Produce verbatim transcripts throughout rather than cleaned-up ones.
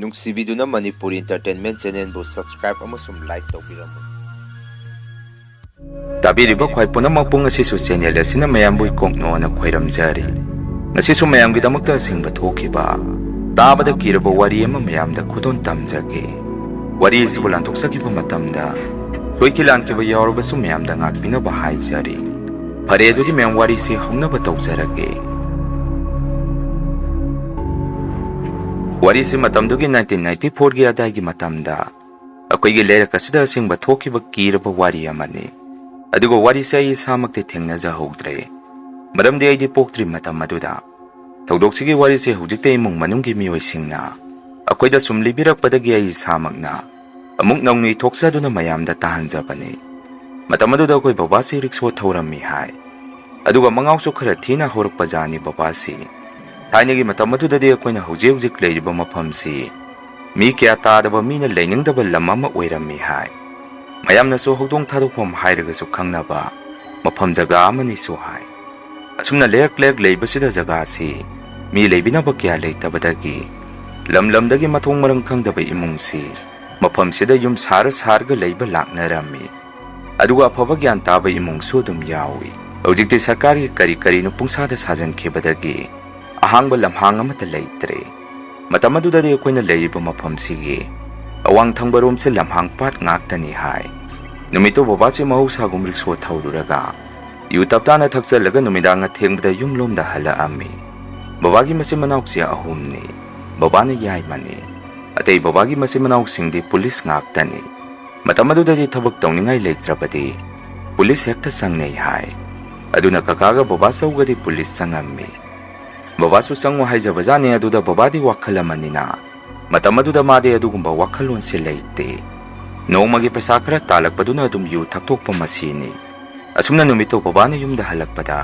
ꯅꯨꯡꯁꯤꯕꯤꯗꯨꯅ Manipur Entertainment Channelꯕꯨ subscribe ꯑꯃꯁꯨꯡ like ꯇꯧꯕꯤꯔꯝꯃꯨ꯫ ꯇꯥꯕꯤꯔꯤꯕ ꯈ꯭ꯋꯥꯏ ꯄꯨꯝꯅꯃꯛꯄꯨ ꯉꯁꯤꯁꯨ channel ꯑꯁꯤꯅ ꯃꯌꯥꯝꯕꯨ ꯏꯀꯣꯛꯅꯣꯅ ꯈꯣꯏꯔꯝꯖꯔꯤ꯫ ꯉꯁꯤꯁꯨ ꯃꯌꯥꯝꯒꯤꯗꯃꯛꯇ ꯑꯁꯦꯡꯕ ꯊꯣꯛꯈꯤꯕ, ꯇꯥꯕꯗ ꯀꯤꯔꯕ ꯋꯥꯔꯤ ꯑꯃ ꯃꯌꯥꯝꯗ ꯈꯨꯗꯣꯜ ꯇꯝꯖꯒꯦ꯫ ꯋꯥꯔꯤ ꯑꯁꯤꯕꯨ ꯂꯥꯟꯊꯣꯛꯆꯈꯤꯕ ꯃꯇꯝꯗ ꯁꯣꯏꯈꯤ ꯂꯥꯟꯈꯤꯕ ꯌꯥꯎꯔꯕꯁꯨ ꯃꯌꯥꯝꯗ ꯉꯥꯛꯄꯤꯅꯕ ꯍꯥꯏꯖꯔꯤ꯫ ꯐꯔꯦ, ꯑꯗꯨꯗꯤ ꯃꯌꯥꯝ ꯋꯥꯔꯤꯁꯤ ꯍꯧꯅꯕ ꯇꯧꯖꯔꯒꯦ꯫ ꯋꯥꯔꯤꯁꯤ ꯃꯇꯝꯗꯨꯒꯤ nineteen ninety fourꯒꯤ ꯑꯗꯥꯏꯒꯤ ꯃꯇꯝꯗ ꯑꯩꯈꯣꯏꯒꯤ ꯂꯩꯔꯛ ꯑꯁꯤꯗ ꯑꯁꯦꯡꯕ ꯊꯣꯛꯈꯤꯕ ꯀꯤꯔꯕ ꯋꯥꯔꯤ ꯑꯃꯅꯤ꯫ ꯑꯗꯨꯒ ꯋꯥꯔꯤꯁꯦ ꯑꯩ ꯏꯁꯥꯃꯛꯇꯤ ꯊꯦꯡꯅꯖꯍꯧꯗ꯭ꯔꯦ, ꯃꯔꯝꯗꯤ ꯑꯩꯗꯤ ꯄꯣꯛꯇ꯭ꯔꯤ ꯃꯇꯝ ꯑꯗꯨꯗ꯫ ꯊꯧꯗꯣꯛꯁꯤꯒꯤ ꯋꯥꯔꯤꯁꯦ ꯍꯧꯖꯤꯛꯇ ꯏꯃꯨꯡ ꯃꯅꯨꯡꯒꯤ ꯃꯤꯑꯣꯏꯁꯤꯡꯅ ꯑꯩꯈꯣꯏꯗ ꯁꯨꯝ ꯂꯤꯕꯤꯔꯛꯄꯗꯒꯤ ꯑꯩ ꯏꯁꯥꯃꯛꯅ ꯑꯃꯨꯛ ꯅꯧꯅ ꯏꯊꯣꯛꯆꯗꯨꯅ ꯃꯌꯥꯝꯗ ꯇꯥꯍꯟꯖꯕꯅꯤ꯫ ꯃꯇꯝ ꯑꯗꯨꯗ ꯑꯩꯈꯣꯏ ꯕꯕꯥꯁꯤ ꯔꯤꯛꯁꯣ ꯊꯧꯔꯝꯃꯤ ꯍꯥꯏ꯫ ꯑꯗꯨꯒ ꯃꯉꯥꯎꯁꯨ ꯈꯔ ꯊꯤꯅ ꯍꯧꯔꯛꯄ ꯖꯥꯠꯅꯤ ꯕꯕꯥꯁꯤ꯫ ꯊꯥꯏꯅꯒꯤ ꯃꯇꯝ ꯑꯗꯨꯗꯗꯤ ꯑꯩꯈꯣꯏꯅ ꯍꯧꯖꯤꯛ ꯍꯧꯖꯤꯛ ꯂꯩꯔꯤꯕ ꯃꯐꯝꯁꯤ ꯃꯤ ꯀꯌꯥ ꯇꯥꯗꯕ, ꯃꯤꯅ ꯂꯩꯅꯤꯡꯗꯕ ꯂꯝ ꯑꯃ ꯑꯣꯏꯔꯝꯃꯤ ꯍꯥꯏ꯫ ꯃꯌꯥꯝꯅꯁꯨ ꯍꯧꯗꯣꯡ ꯊꯥꯗꯣꯛꯐꯝ ꯍꯥꯏꯔꯒꯁꯨ ꯈꯪꯅꯕ ꯃꯐꯝ ꯖꯒꯥ ꯑꯃꯅꯤꯁꯨ ꯍꯥꯏ꯫ ꯑꯁꯨꯝꯅ ꯂꯩꯔꯛ ꯂꯩꯔꯛ ꯂꯩꯕꯁꯤꯗ ꯖꯒꯥꯁꯤ ꯃꯤ ꯂꯩꯕꯤꯅꯕ ꯀꯌꯥ ꯂꯩꯇꯕꯗꯒꯤ ꯂꯝ ꯂꯝꯗꯒꯤ ꯃꯊꯣꯡ ꯃꯔꯝ ꯈꯪꯗꯕ ꯏꯃꯨꯡꯁꯤ ꯃꯐꯝꯁꯤꯗ ꯌꯨꯝ ꯁꯥꯔ ꯁꯥꯔꯒ ꯂꯩꯕ ꯂꯥꯛꯅꯔꯝꯃꯤ꯫ ꯑꯗꯨꯒ ꯑꯐꯕ ꯒ꯭ꯌꯥꯟ ꯇꯥꯕ ꯏꯃꯨꯡꯁꯨ ꯑꯗꯨꯝ ꯌꯥꯎꯏ꯫ ꯍꯧꯖꯤꯛꯇꯤ ꯁꯔꯀꯥꯔꯒꯤ ꯀꯔꯤ ꯀꯔꯤꯅꯣ ꯄꯨꯡꯁꯥꯗ ꯁꯥꯖꯟꯈꯤꯕꯗꯒꯤ ꯑꯍꯥꯡꯕ ꯂꯝꯍꯥꯡ ꯑꯃꯠꯇ ꯂꯩꯇ꯭ꯔꯦ꯫ ꯃꯇꯝ ꯑꯗꯨꯗꯗꯤ ꯑꯩꯈꯣꯏꯅ ꯂꯩꯔꯤꯕ ꯃꯐꯝꯁꯤꯒꯤ ꯑꯋꯥꯡ ꯊꯪꯕꯔꯣꯝꯁꯦ ꯂꯝꯍꯥꯡ ꯄꯥꯠ ꯉꯥꯛꯇꯅꯤ ꯍꯥꯏ꯫ ꯅꯨꯃꯤꯠꯇꯨ ꯕꯕꯥꯁꯤ ꯃꯍꯧꯁꯥꯒꯨꯝ ꯔꯤꯛꯁꯣ ꯊꯧꯔꯨꯔꯒ ꯌꯨ ꯇꯞꯇꯥꯅ ꯊꯛꯆꯜꯂꯒ ꯅꯨꯃꯤꯗꯥꯡ ꯑꯊꯦꯡꯕꯗ ꯌꯨꯝꯂꯣꯝꯗ ꯍꯜꯂꯛꯑꯝꯃꯤ꯫ ꯕꯕꯥꯒꯤ ꯃꯆꯤꯟ ꯃꯅꯥꯎꯁꯦ ꯑꯍꯨꯝꯅꯤ꯫ ꯕꯕꯥꯅ ꯌꯥꯏꯃꯅꯤ꯫ ꯑꯇꯩ ꯕꯕꯥꯒꯤ ꯃꯆꯤꯟ ꯃꯅꯥꯎꯁꯤꯡꯗꯤ ꯄꯨꯂꯤꯁ ꯉꯥꯛꯇꯅꯤ꯫ ꯃꯇꯝ ꯑꯗꯨꯗꯗꯤ ꯊꯕꯛ ꯇꯧꯅꯤꯡꯉꯥꯏ ꯂꯩꯇ꯭ꯔꯕꯗꯤ ꯄꯨꯂꯤꯁ ꯍꯦꯛꯇ ꯆꯪꯅꯩ ꯍꯥꯏ꯫ ꯑꯗꯨꯅ ꯀꯀꯥꯒ ꯕꯕꯥ ꯆꯧꯒꯗꯤ ꯄꯨꯂꯤꯁ ꯆꯪꯉꯝꯃꯤ꯫ ꯕꯕꯥꯁꯨ ꯆꯪꯉꯨ ꯍꯥꯏꯖꯕꯖꯥꯠꯅꯤ, ꯑꯗꯨꯗ ꯕꯕꯥꯗꯤ ꯋꯥꯈꯜ ꯑꯃꯅꯤꯅ ꯃꯇꯝ ꯑꯗꯨꯗ ꯃꯥꯗꯤ ꯑꯗꯨꯒꯨꯝꯕ ꯋꯥꯈꯜꯂꯣꯟꯁꯦ ꯂꯩꯇꯦ꯫ ꯅꯣꯡꯃꯒꯤ ꯄꯩꯁꯥ ꯈꯔ ꯇꯥꯜꯂꯛꯄꯗꯨꯅ ꯑꯗꯨꯝ ꯌꯨ ꯊꯛꯇꯣꯛꯄ ꯃꯁꯤꯅꯤ꯫ ꯑꯁꯨꯝꯅ ꯅꯨꯃꯤꯠꯇꯣ ꯕꯕꯥꯅ ꯌꯨꯝꯗ ꯍꯜꯂꯛꯄꯗ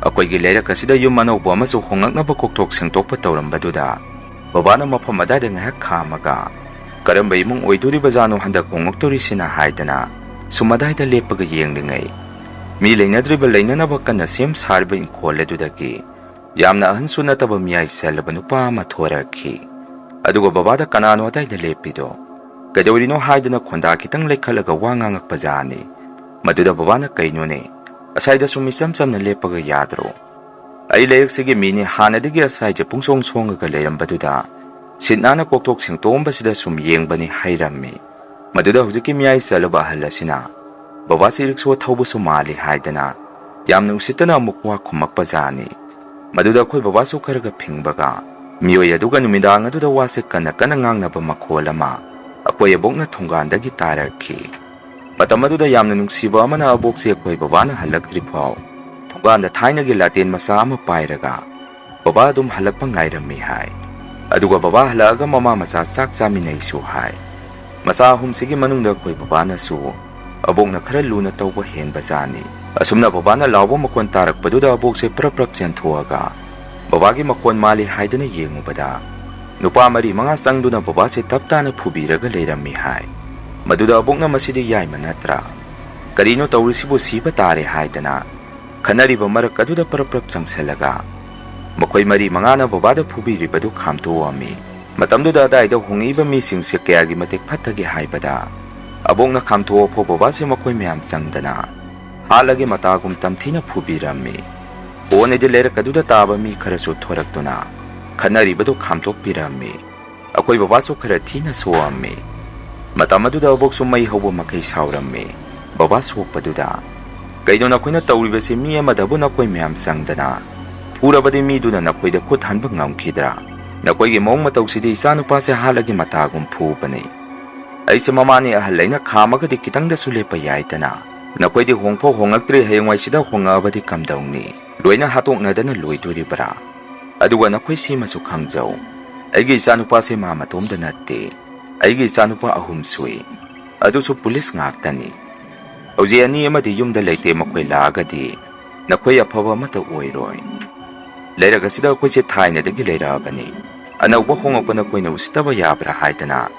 ꯑꯩꯈꯣꯏꯒꯤ ꯂꯩꯔꯛ ꯑꯁꯤꯗ ꯌꯨꯝ ꯑꯅꯧꯕ ꯑꯃꯁꯨ ꯍꯣꯡꯂꯛꯅꯕ ꯀꯣꯛꯊꯣꯛ ꯁꯦꯡꯇꯣꯛꯄ ꯇꯧꯔꯝꯕꯗꯨꯗ ꯕꯕꯥꯅ ꯃꯐꯝ ꯑꯗꯥꯏꯗ ꯉꯥꯏꯍꯥꯛ ꯈꯥꯝꯃꯒ, "ꯀꯔꯝꯕ ꯏꯃꯨꯡ ꯑꯣꯏꯗꯣꯔꯤꯕꯖꯥꯠꯅꯣ ꯍꯟꯗꯛ ꯍꯣꯡꯂꯛꯇꯣꯔꯤꯁꯤꯅ?" ꯍꯥꯏꯗꯅ ꯁꯨꯝ ꯑꯗꯥꯏꯗ ꯂꯦꯞꯄꯒ ꯌꯦꯡꯂꯤꯉꯩ, ꯃꯤ ꯂꯩꯅꯗ꯭ꯔꯤꯕ ꯂꯩꯅꯅꯕ ꯀꯟꯅ ꯁꯦꯝ ꯁꯥꯔꯤꯕ ꯏꯪꯈꯣꯜ ꯑꯗꯨꯗꯒꯤ ꯌꯥꯝꯅ ꯑꯍꯟꯁꯨ ꯅꯠꯇꯕ ꯃꯤꯌꯥꯏ ꯆꯜꯂꯕ ꯅꯨꯄꯥ ꯑꯃ ꯊꯣꯔꯛꯈꯤ꯫ ꯑꯗꯨꯒ ꯕꯕꯥꯗ "ꯀꯅꯥꯅꯣ ꯑꯗꯥꯏꯗ ꯂꯦꯞꯄꯤꯗꯣ? ꯀꯩꯗꯧꯔꯤꯅꯣ?" ꯍꯥꯏꯗꯅ ꯈꯣꯟꯗꯥ ꯈꯤꯇꯪ ꯂꯩꯈꯠꯂꯒ ꯋꯥ ꯉꯥꯡꯉꯛꯄ ꯖꯥꯠꯅꯤ꯫ ꯃꯗꯨꯗ ꯕꯕꯥꯅ "ꯀꯩꯅꯣꯅꯦ, ꯑꯁꯥꯏꯗ ꯁꯨꯝ ꯏꯆꯝ ꯆꯝꯅ ꯂꯦꯞꯄꯒ ꯌꯥꯗ꯭ꯔꯣ? ꯑꯩ ꯂꯩꯔꯛꯁꯤꯒꯤ ꯃꯤꯅꯤ, ꯍꯥꯟꯅꯗꯒꯤ ꯑꯁꯥꯏꯁꯦ ꯄꯨꯡꯁꯣꯡ ꯁꯣꯡꯉꯒ ꯂꯩꯔꯝꯕꯗꯨꯗ ꯁꯤꯠ ꯅꯥꯟꯅ ꯀꯣꯛꯊꯣꯛ ꯁꯦꯡꯇꯣꯛꯑꯝꯕꯁꯤꯗ ꯁꯨꯝ ꯌꯦꯡꯕꯅꯤ" ꯍꯥꯏꯔꯝꯃꯤ꯫ ꯃꯗꯨꯗ ꯍꯧꯖꯤꯛꯀꯤ ꯃꯤꯌꯥꯏ ꯆꯜꯂꯕ ꯑꯍꯜ ꯑꯁꯤꯅ ꯕꯕꯥꯁꯤ ꯔꯤꯛꯁꯣ ꯊꯧꯕꯁꯨ ꯃꯥꯜꯂꯤ ꯍꯥꯏꯗꯅ ꯌꯥꯝꯅ ꯎꯁꯤꯠꯇꯅ ꯑꯃꯨꯛ ꯋꯥ ꯈꯨꯝꯃꯛꯄ ꯖꯥꯠꯅꯤ꯫ ꯃꯗꯨꯗ ꯑꯩꯈꯣꯏ ꯕꯕꯥꯁꯨ ꯈꯔꯒ ꯐꯤꯡꯕꯒ, ꯃꯤꯑꯣꯏ ꯑꯗꯨꯒ ꯅꯨꯃꯤꯗꯥꯡ ꯑꯗꯨꯗ ꯋꯥꯁꯦ ꯀꯟꯅ ꯀꯟꯅ ꯉꯥꯡꯅꯕ ꯃꯈꯣꯜ ꯑꯃ ꯑꯩꯈꯣꯏ ꯑꯕꯣꯛꯅ ꯊꯣꯡꯒꯥꯟꯗꯒꯤ ꯇꯥꯔꯛꯈꯤ꯫ ꯃꯇꯝ ꯑꯗꯨꯗ ꯌꯥꯝꯅ ꯅꯨꯡꯁꯤꯕ ꯑꯃꯅ ꯑꯕꯣꯛꯁꯦ ꯑꯩꯈꯣꯏ ꯕꯕꯥꯅ ꯍꯜꯂꯛꯇ꯭ꯔꯤ ꯐꯥꯎ ꯊꯣꯡꯒꯥꯟꯗ ꯊꯥꯏꯅꯒꯤ ꯂꯥꯇꯦꯟ ꯃꯆꯥ ꯑꯃ ꯄꯥꯏꯔꯒ ꯕꯕꯥ ꯑꯗꯨꯝ ꯍꯜꯂꯛꯄ ꯉꯥꯏꯔꯝꯃꯤ ꯍꯥꯏ꯫ ꯑꯗꯨꯒ ꯕꯕꯥ ꯍꯜꯂꯛꯑꯒ ꯃꯃꯥ ꯃꯆꯥ ꯆꯥꯛ ꯆꯥꯃꯤꯟꯅꯩꯁꯨ ꯍꯥꯏ꯫ ꯃꯆꯥ ꯑꯍꯨꯝꯁꯤꯒꯤ ꯃꯅꯨꯡꯗ ꯑꯩꯈꯣꯏ ꯕꯕꯥꯅꯁꯨ ꯑꯕꯣꯛꯅ ꯈꯔ ꯂꯨꯅ ꯇꯧꯕ ꯍꯦꯟꯕ ꯖꯥꯠꯅꯤ꯫ ꯑꯁꯨꯝꯅ ꯕꯕꯥꯅ ꯂꯥꯎꯕ ꯃꯈꯣꯟ ꯇꯥꯔꯛꯄꯗꯨꯗ ꯑꯕꯣꯛꯁꯦ ꯄ꯭ꯔꯞ ꯄ꯭ꯔꯞ ꯆꯦꯟꯊꯣꯛꯑꯒ ꯕꯕꯥꯒꯤ ꯃꯈꯣꯟ ꯃꯥꯜꯂꯤ ꯍꯥꯏꯗꯅ ꯌꯦꯡꯉꯨꯕꯗ ꯅꯨꯄꯥ ꯃꯔꯤ ꯃꯉꯥ ꯆꯪꯗꯨꯅ ꯕꯕꯥꯁꯦ ꯇꯞ ꯇꯥꯅ ꯐꯨꯕꯤꯔꯒ ꯂꯩꯔꯝꯃꯤ ꯍꯥꯏ꯫ ꯃꯗꯨꯗ ꯑꯕꯣꯛꯅ "ꯃꯁꯤꯗꯤ ꯌꯥꯏꯃ ꯅꯠꯇ꯭ꯔꯥ? ꯀꯔꯤꯅꯣ ꯇꯧꯔꯤꯁꯤꯕꯨ, ꯁꯤꯕ ꯇꯥꯔꯦ" ꯍꯥꯏꯗꯅ ꯈꯟꯅꯔꯤꯕ ꯃꯔꯛ ꯑꯗꯨꯗ ꯄ꯭ꯔꯞ ꯄ꯭ꯔꯞ ꯆꯪꯁꯤꯜꯂꯒ ꯃꯈꯣꯏ ꯃꯔꯤ ꯃꯉꯥꯅ ꯕꯕꯥꯗ ꯐꯨꯕꯤꯔꯤꯕꯗꯨ ꯈꯥꯝꯇꯣꯛꯑꯝꯃꯤ꯫ ꯃꯇꯝꯗꯨꯗ ꯑꯗꯥꯏꯗ ꯍꯣꯡꯉꯛꯏꯕ ꯃꯤꯁꯤꯡꯁꯦ ꯀꯌꯥꯒꯤ ꯃꯇꯤꯛ ꯐꯠꯇꯒꯦ ꯍꯥꯏꯕꯗ ꯑꯕꯣꯛꯅ ꯈꯥꯝꯇꯣꯛꯑ ꯐꯥꯎ ꯕꯕꯥꯁꯦ ꯃꯈꯣꯏ ꯃꯌꯥꯝ ꯆꯪꯗꯅ ꯍꯥꯠꯂꯒꯦ ꯃꯇꯥꯒꯨꯝ ꯇꯝꯊꯤꯅ ꯐꯨꯕꯤꯔꯝꯃꯤ꯫ ꯀꯣꯟꯅꯗꯤ ꯂꯩꯔꯛ ꯑꯗꯨꯗ ꯇꯥꯕ ꯃꯤ ꯈꯔꯁꯨ ꯊꯣꯔꯛꯇꯨꯅ ꯈꯠꯅꯔꯤꯕꯗꯨ ꯈꯥꯝꯇꯣꯛꯄꯤꯔꯝꯃꯤ꯫ ꯑꯩꯈꯣꯏ ꯕꯕꯥꯁꯨ ꯈꯔ ꯊꯤꯅ ꯁꯣꯛꯑꯝꯃꯤ꯫ ꯃꯇꯝ ꯑꯗꯨꯗ ꯑꯕꯣꯛꯁꯨ ꯃꯩ ꯍꯧꯕ ꯃꯈꯩ ꯁꯥꯎꯔꯝꯃꯤ꯫ ꯕꯕꯥ ꯁꯣꯛꯄꯗꯨꯗ, "ꯀꯩꯅꯣ ꯅꯈꯣꯏꯅ ꯇꯧꯔꯤꯕꯁꯤ? ꯃꯤ ꯑꯃꯗꯕꯨ ꯅꯈꯣꯏ ꯃꯌꯥꯝ ꯆꯪꯗꯅ ꯐꯨꯔꯕꯗꯤ ꯃꯤꯗꯨꯅ ꯅꯈꯣꯏꯗ ꯈꯨꯠ ꯍꯟꯕ ꯉꯝꯈꯤꯗ꯭ꯔꯥ? ꯅꯈꯣꯏꯒꯤ ꯃꯑꯣꯡ ꯃꯇꯧꯁꯤꯗꯤ ꯏꯆꯥꯅꯨꯄꯥꯁꯦ ꯍꯥꯠꯂꯒꯤ ꯃꯇꯥꯒꯨꯝ ꯐꯨꯕꯅꯤ꯫ ꯑꯩꯁꯦ ꯃꯃꯥꯅꯤ, ꯑꯍꯜ ꯑꯩꯅ ꯈꯥꯝꯃꯒꯗꯤ ꯈꯤꯇꯪꯗꯁꯨ ꯂꯦꯞꯄ ꯌꯥꯏꯗꯅ꯫ ꯅꯈꯣꯏꯗꯤ ꯍꯣꯡꯐꯥꯎ ꯍꯣꯡꯉꯛꯇ꯭ꯔꯤ, ꯍꯌꯦꯡꯋꯥꯏꯁꯤꯗ ꯍꯣꯡꯉꯛꯑꯕꯗꯤ ꯀꯝꯗꯧꯅꯤ? ꯂꯣꯏꯅ ꯍꯥꯠꯇꯣꯛꯅꯗꯅ ꯂꯣꯏꯗꯣꯔꯤꯕ꯭ꯔꯥ? ꯑꯗꯨꯒ ꯅꯈꯣꯏ ꯁꯤꯃꯁꯨ ꯈꯪꯖꯧ, ꯑꯩꯒꯤ ꯏꯆꯥꯅꯨꯄꯥꯁꯦ ꯃꯥ ꯃꯇꯣꯝꯗ ꯅꯠꯇꯦ, ꯑꯩꯒꯤ ꯏꯆꯥꯅꯨꯄꯥ ꯑꯍꯨꯝ ꯁꯨꯏ, ꯑꯗꯨꯁꯨ ꯄꯨꯂꯤꯁ ꯉꯥꯛꯇꯅꯤ꯫ ꯍꯧꯖꯤꯛ ꯑꯅꯤ ꯑꯃꯗꯤ ꯌꯨꯝꯗ ꯂꯩꯇꯦ, ꯃꯈꯣꯏ ꯂꯥꯛꯑꯒꯗꯤ ꯅꯈꯣꯏ ꯑꯐꯕ ꯑꯃꯠꯇ ꯑꯣꯏꯔꯣꯏ꯫ ꯂꯩꯔꯛ ꯑꯁꯤꯗ ꯑꯩꯈꯣꯏꯁꯦ ꯊꯥꯏꯅꯗꯒꯤ ꯂꯩꯔꯛꯑꯕꯅꯤ, ꯑꯅꯧꯕ ꯍꯣꯡꯉꯛꯄ ꯅꯈꯣꯏꯅ ꯎꯁꯤꯠꯇꯕ ꯌꯥꯕ꯭ꯔꯥ?" ꯍꯥꯏꯗꯅ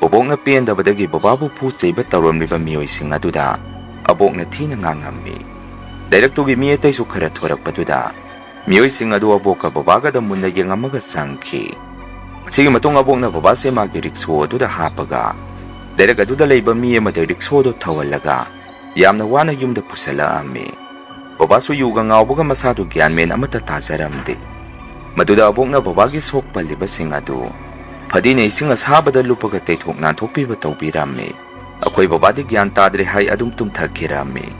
ꯕꯣꯕꯣꯛꯅ ꯄꯦꯟꯗꯕꯗꯒꯤ ꯕꯕꯥꯕꯨ ꯐꯨ ꯆꯩꯕ ꯇꯧꯔꯝꯂꯤꯕ ꯃꯤꯑꯣꯏꯁꯤꯡ ꯑꯗꯨꯗ ꯑꯕꯣꯛꯅ ꯊꯤꯅ ꯉꯥꯡꯉꯝꯃꯤ꯫ ꯂꯩꯔꯛꯇꯨꯒꯤ ꯃꯤ ꯑꯇꯩꯁꯨ ꯈꯔ ꯊꯣꯔꯛꯄꯗꯨꯗ ꯃꯤꯑꯣꯏꯁꯤꯡ ꯑꯗꯨ ꯑꯕꯣꯛꯀ ꯕꯕꯥꯒꯗ ꯃꯨꯟꯅ ꯌꯦꯡꯉꯝꯃꯒ ꯆꯪꯈꯤ꯫ ꯁꯤꯒꯤ ꯃꯇꯨꯡ ꯑꯕꯣꯛꯅ ꯕꯕꯥꯁꯦ ꯃꯥꯒꯤ ꯔꯤꯛꯁꯣ ꯑꯗꯨꯗ ꯍꯥꯞꯄꯒ ꯂꯩꯔꯛ ꯑꯗꯨꯗ ꯂꯩꯕ ꯃꯤ ꯑꯃꯗ ꯔꯤꯛꯁꯣꯗꯣ ꯊꯧꯍꯜꯂꯒ ꯌꯥꯝꯅ ꯋꯥꯅ ꯌꯨꯝꯗ ꯄꯨꯁꯜꯂꯛꯑꯝꯃꯤ꯫ ꯕꯕꯥꯁꯨ ꯌꯨꯒ ꯉꯥꯎꯕꯒ ꯃꯁꯥꯗꯨ ꯒ꯭ꯌꯥꯟ ꯃꯦꯟ ꯑꯃꯠꯇ ꯇꯥꯖꯔꯝꯗꯦ꯫ ꯃꯗꯨꯗ ꯑꯕꯣꯛꯅ ꯕꯕꯥꯒꯤ ꯁꯣꯛ ꯄꯜꯂꯤꯕꯁꯤꯡ ꯑꯗꯨ ꯐꯗꯤꯅ ꯏꯁꯤꯡ ꯑꯁꯥꯕꯗ ꯂꯨꯞꯄꯒ ꯇꯩꯊꯣꯛ ꯅꯥꯟꯊꯣꯛꯄꯤꯕ ꯇꯧꯕꯤꯔꯝꯃꯤ꯫ ꯑꯩꯈꯣꯏ ꯕꯕꯥꯗꯤ ꯒ꯭ꯌꯥꯟ ꯇꯥꯗ꯭ꯔꯦ ꯍꯥꯏ ꯑꯗꯨꯝ ꯇꯨꯝꯊꯈꯤꯔꯝꯃꯤ꯫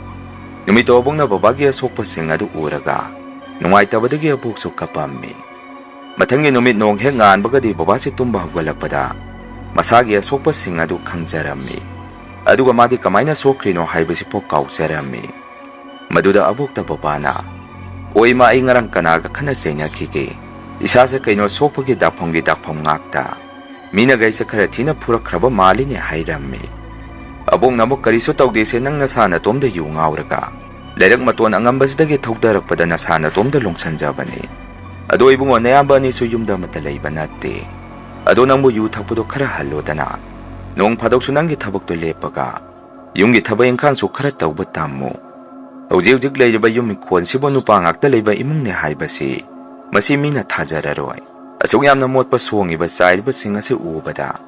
ꯅꯨꯃꯤꯠꯇꯣ ꯑꯕꯣꯛꯅ ꯕꯕꯥꯒꯤ ꯑꯁꯣꯛꯄꯁꯤꯡ ꯑꯗꯨ ꯎꯔꯒ ꯅꯨꯡꯉꯥꯏꯇꯕꯗꯒꯤ ꯑꯕꯣꯛꯁꯨ ꯀꯞꯄꯝꯃꯤ꯫ ꯃꯊꯪꯒꯤ ꯅꯨꯃꯤꯠ ꯅꯣꯡ ꯍꯦꯛ ꯉꯥꯟꯕꯒꯗꯤ ꯕꯕꯥꯁꯤ ꯇꯨꯝꯕ ꯍꯧꯒꯠꯂꯛꯄꯗ ꯃꯁꯥꯒꯤ ꯑꯁꯣꯛꯄꯁꯤꯡ ꯑꯗꯨ ꯈꯪꯖꯔꯝꯃꯤ꯫ ꯑꯗꯨꯒ ꯃꯥꯗꯤ ꯀꯃꯥꯏꯅ ꯁꯣꯛꯈ꯭ꯔꯤꯅꯣ ꯍꯥꯏꯕꯁꯤꯐꯥꯎ ꯀꯥꯎꯖꯔꯝꯃꯤ꯫ ꯃꯗꯨꯗ ꯑꯕꯣꯛꯇ ꯕꯕꯥꯅ, "ꯑꯣꯏꯃ, ꯑꯩ ꯉꯔꯥꯡ ꯀꯅꯥꯒ ꯈꯠꯅ ꯆꯩꯅꯈꯤꯒꯦ? ꯏꯁꯥꯁꯦ ꯀꯩꯅꯣ ꯁꯣꯛꯄꯒꯤ ꯗꯥꯛꯐꯝꯒꯤ ꯗꯥꯛꯐꯝ ꯉꯥꯛꯇ꯫ ꯃꯤꯅꯒ ꯑꯩꯁꯦ ꯈꯔ ꯊꯤꯅ ꯐꯨꯔꯛꯈ꯭ꯔꯕ ꯃꯥꯜꯂꯤꯅꯦ" ꯍꯥꯏꯔꯝꯃꯤ꯫ ꯑꯕꯣꯛꯅ ꯑꯃꯨꯛ, "ꯀꯔꯤꯁꯨ ꯇꯧꯗꯦꯁꯦ, ꯅꯪ ꯅꯁꯥ ꯅꯇꯣꯝꯗ ꯌꯨ ꯉꯥꯎꯔꯒ ꯂꯩꯔꯛ ꯃꯇꯣꯟ ꯑꯉꯝꯕꯁꯤꯗꯒꯤ ꯊꯧꯗꯔꯛꯄꯗ ꯅꯁꯥ ꯅꯇꯣꯝꯗ ꯂꯣꯡꯁꯟꯖꯕꯅꯤ꯫ ꯑꯗꯣ ꯏꯕꯨꯡꯉꯣ, ꯅꯌꯥꯝꯕ ꯑꯅꯤꯁꯨ ꯌꯨꯝꯗ ꯑꯃꯠꯇ ꯂꯩꯕ ꯅꯠꯇꯦ꯫ ꯑꯗꯣ ꯅꯪꯕꯨ ꯌꯨ ꯊꯛꯄꯗꯣ ꯈꯔ ꯍꯜꯂꯣꯗꯅ꯫ ꯅꯣꯡ ꯐꯥꯗꯣꯛꯁꯨ ꯅꯪꯒꯤ ꯊꯕꯛꯇꯣ ꯂꯦꯞꯄꯒ ꯌꯨꯝꯒꯤ ꯊꯕꯛ ꯏꯪꯈꯥꯡꯁꯨ ꯈꯔ ꯇꯧꯕ ꯇꯝꯃꯨ꯫ ꯍꯧꯖꯤꯛ ꯍꯧꯖꯤꯛ ꯂꯩꯔꯤꯕ ꯌꯨꯝ ꯏꯪꯈꯣꯜꯁꯤꯕꯨ ꯅꯨꯄꯥ ꯉꯥꯛꯇ ꯂꯩꯕ ꯏꯃꯨꯡꯅꯦ ꯍꯥꯏꯕꯁꯤ ꯃꯁꯤ ꯃꯤꯅ ꯊꯥꯖꯔꯔꯣꯏ꯫ ꯑꯁꯨꯛ ꯌꯥꯝꯅ ꯃꯣꯠꯄ ꯁꯣꯡꯉꯤꯕ ꯆꯥꯏꯔꯤꯕꯁꯤꯡ ꯑꯁꯤ ꯎꯕꯗ꯫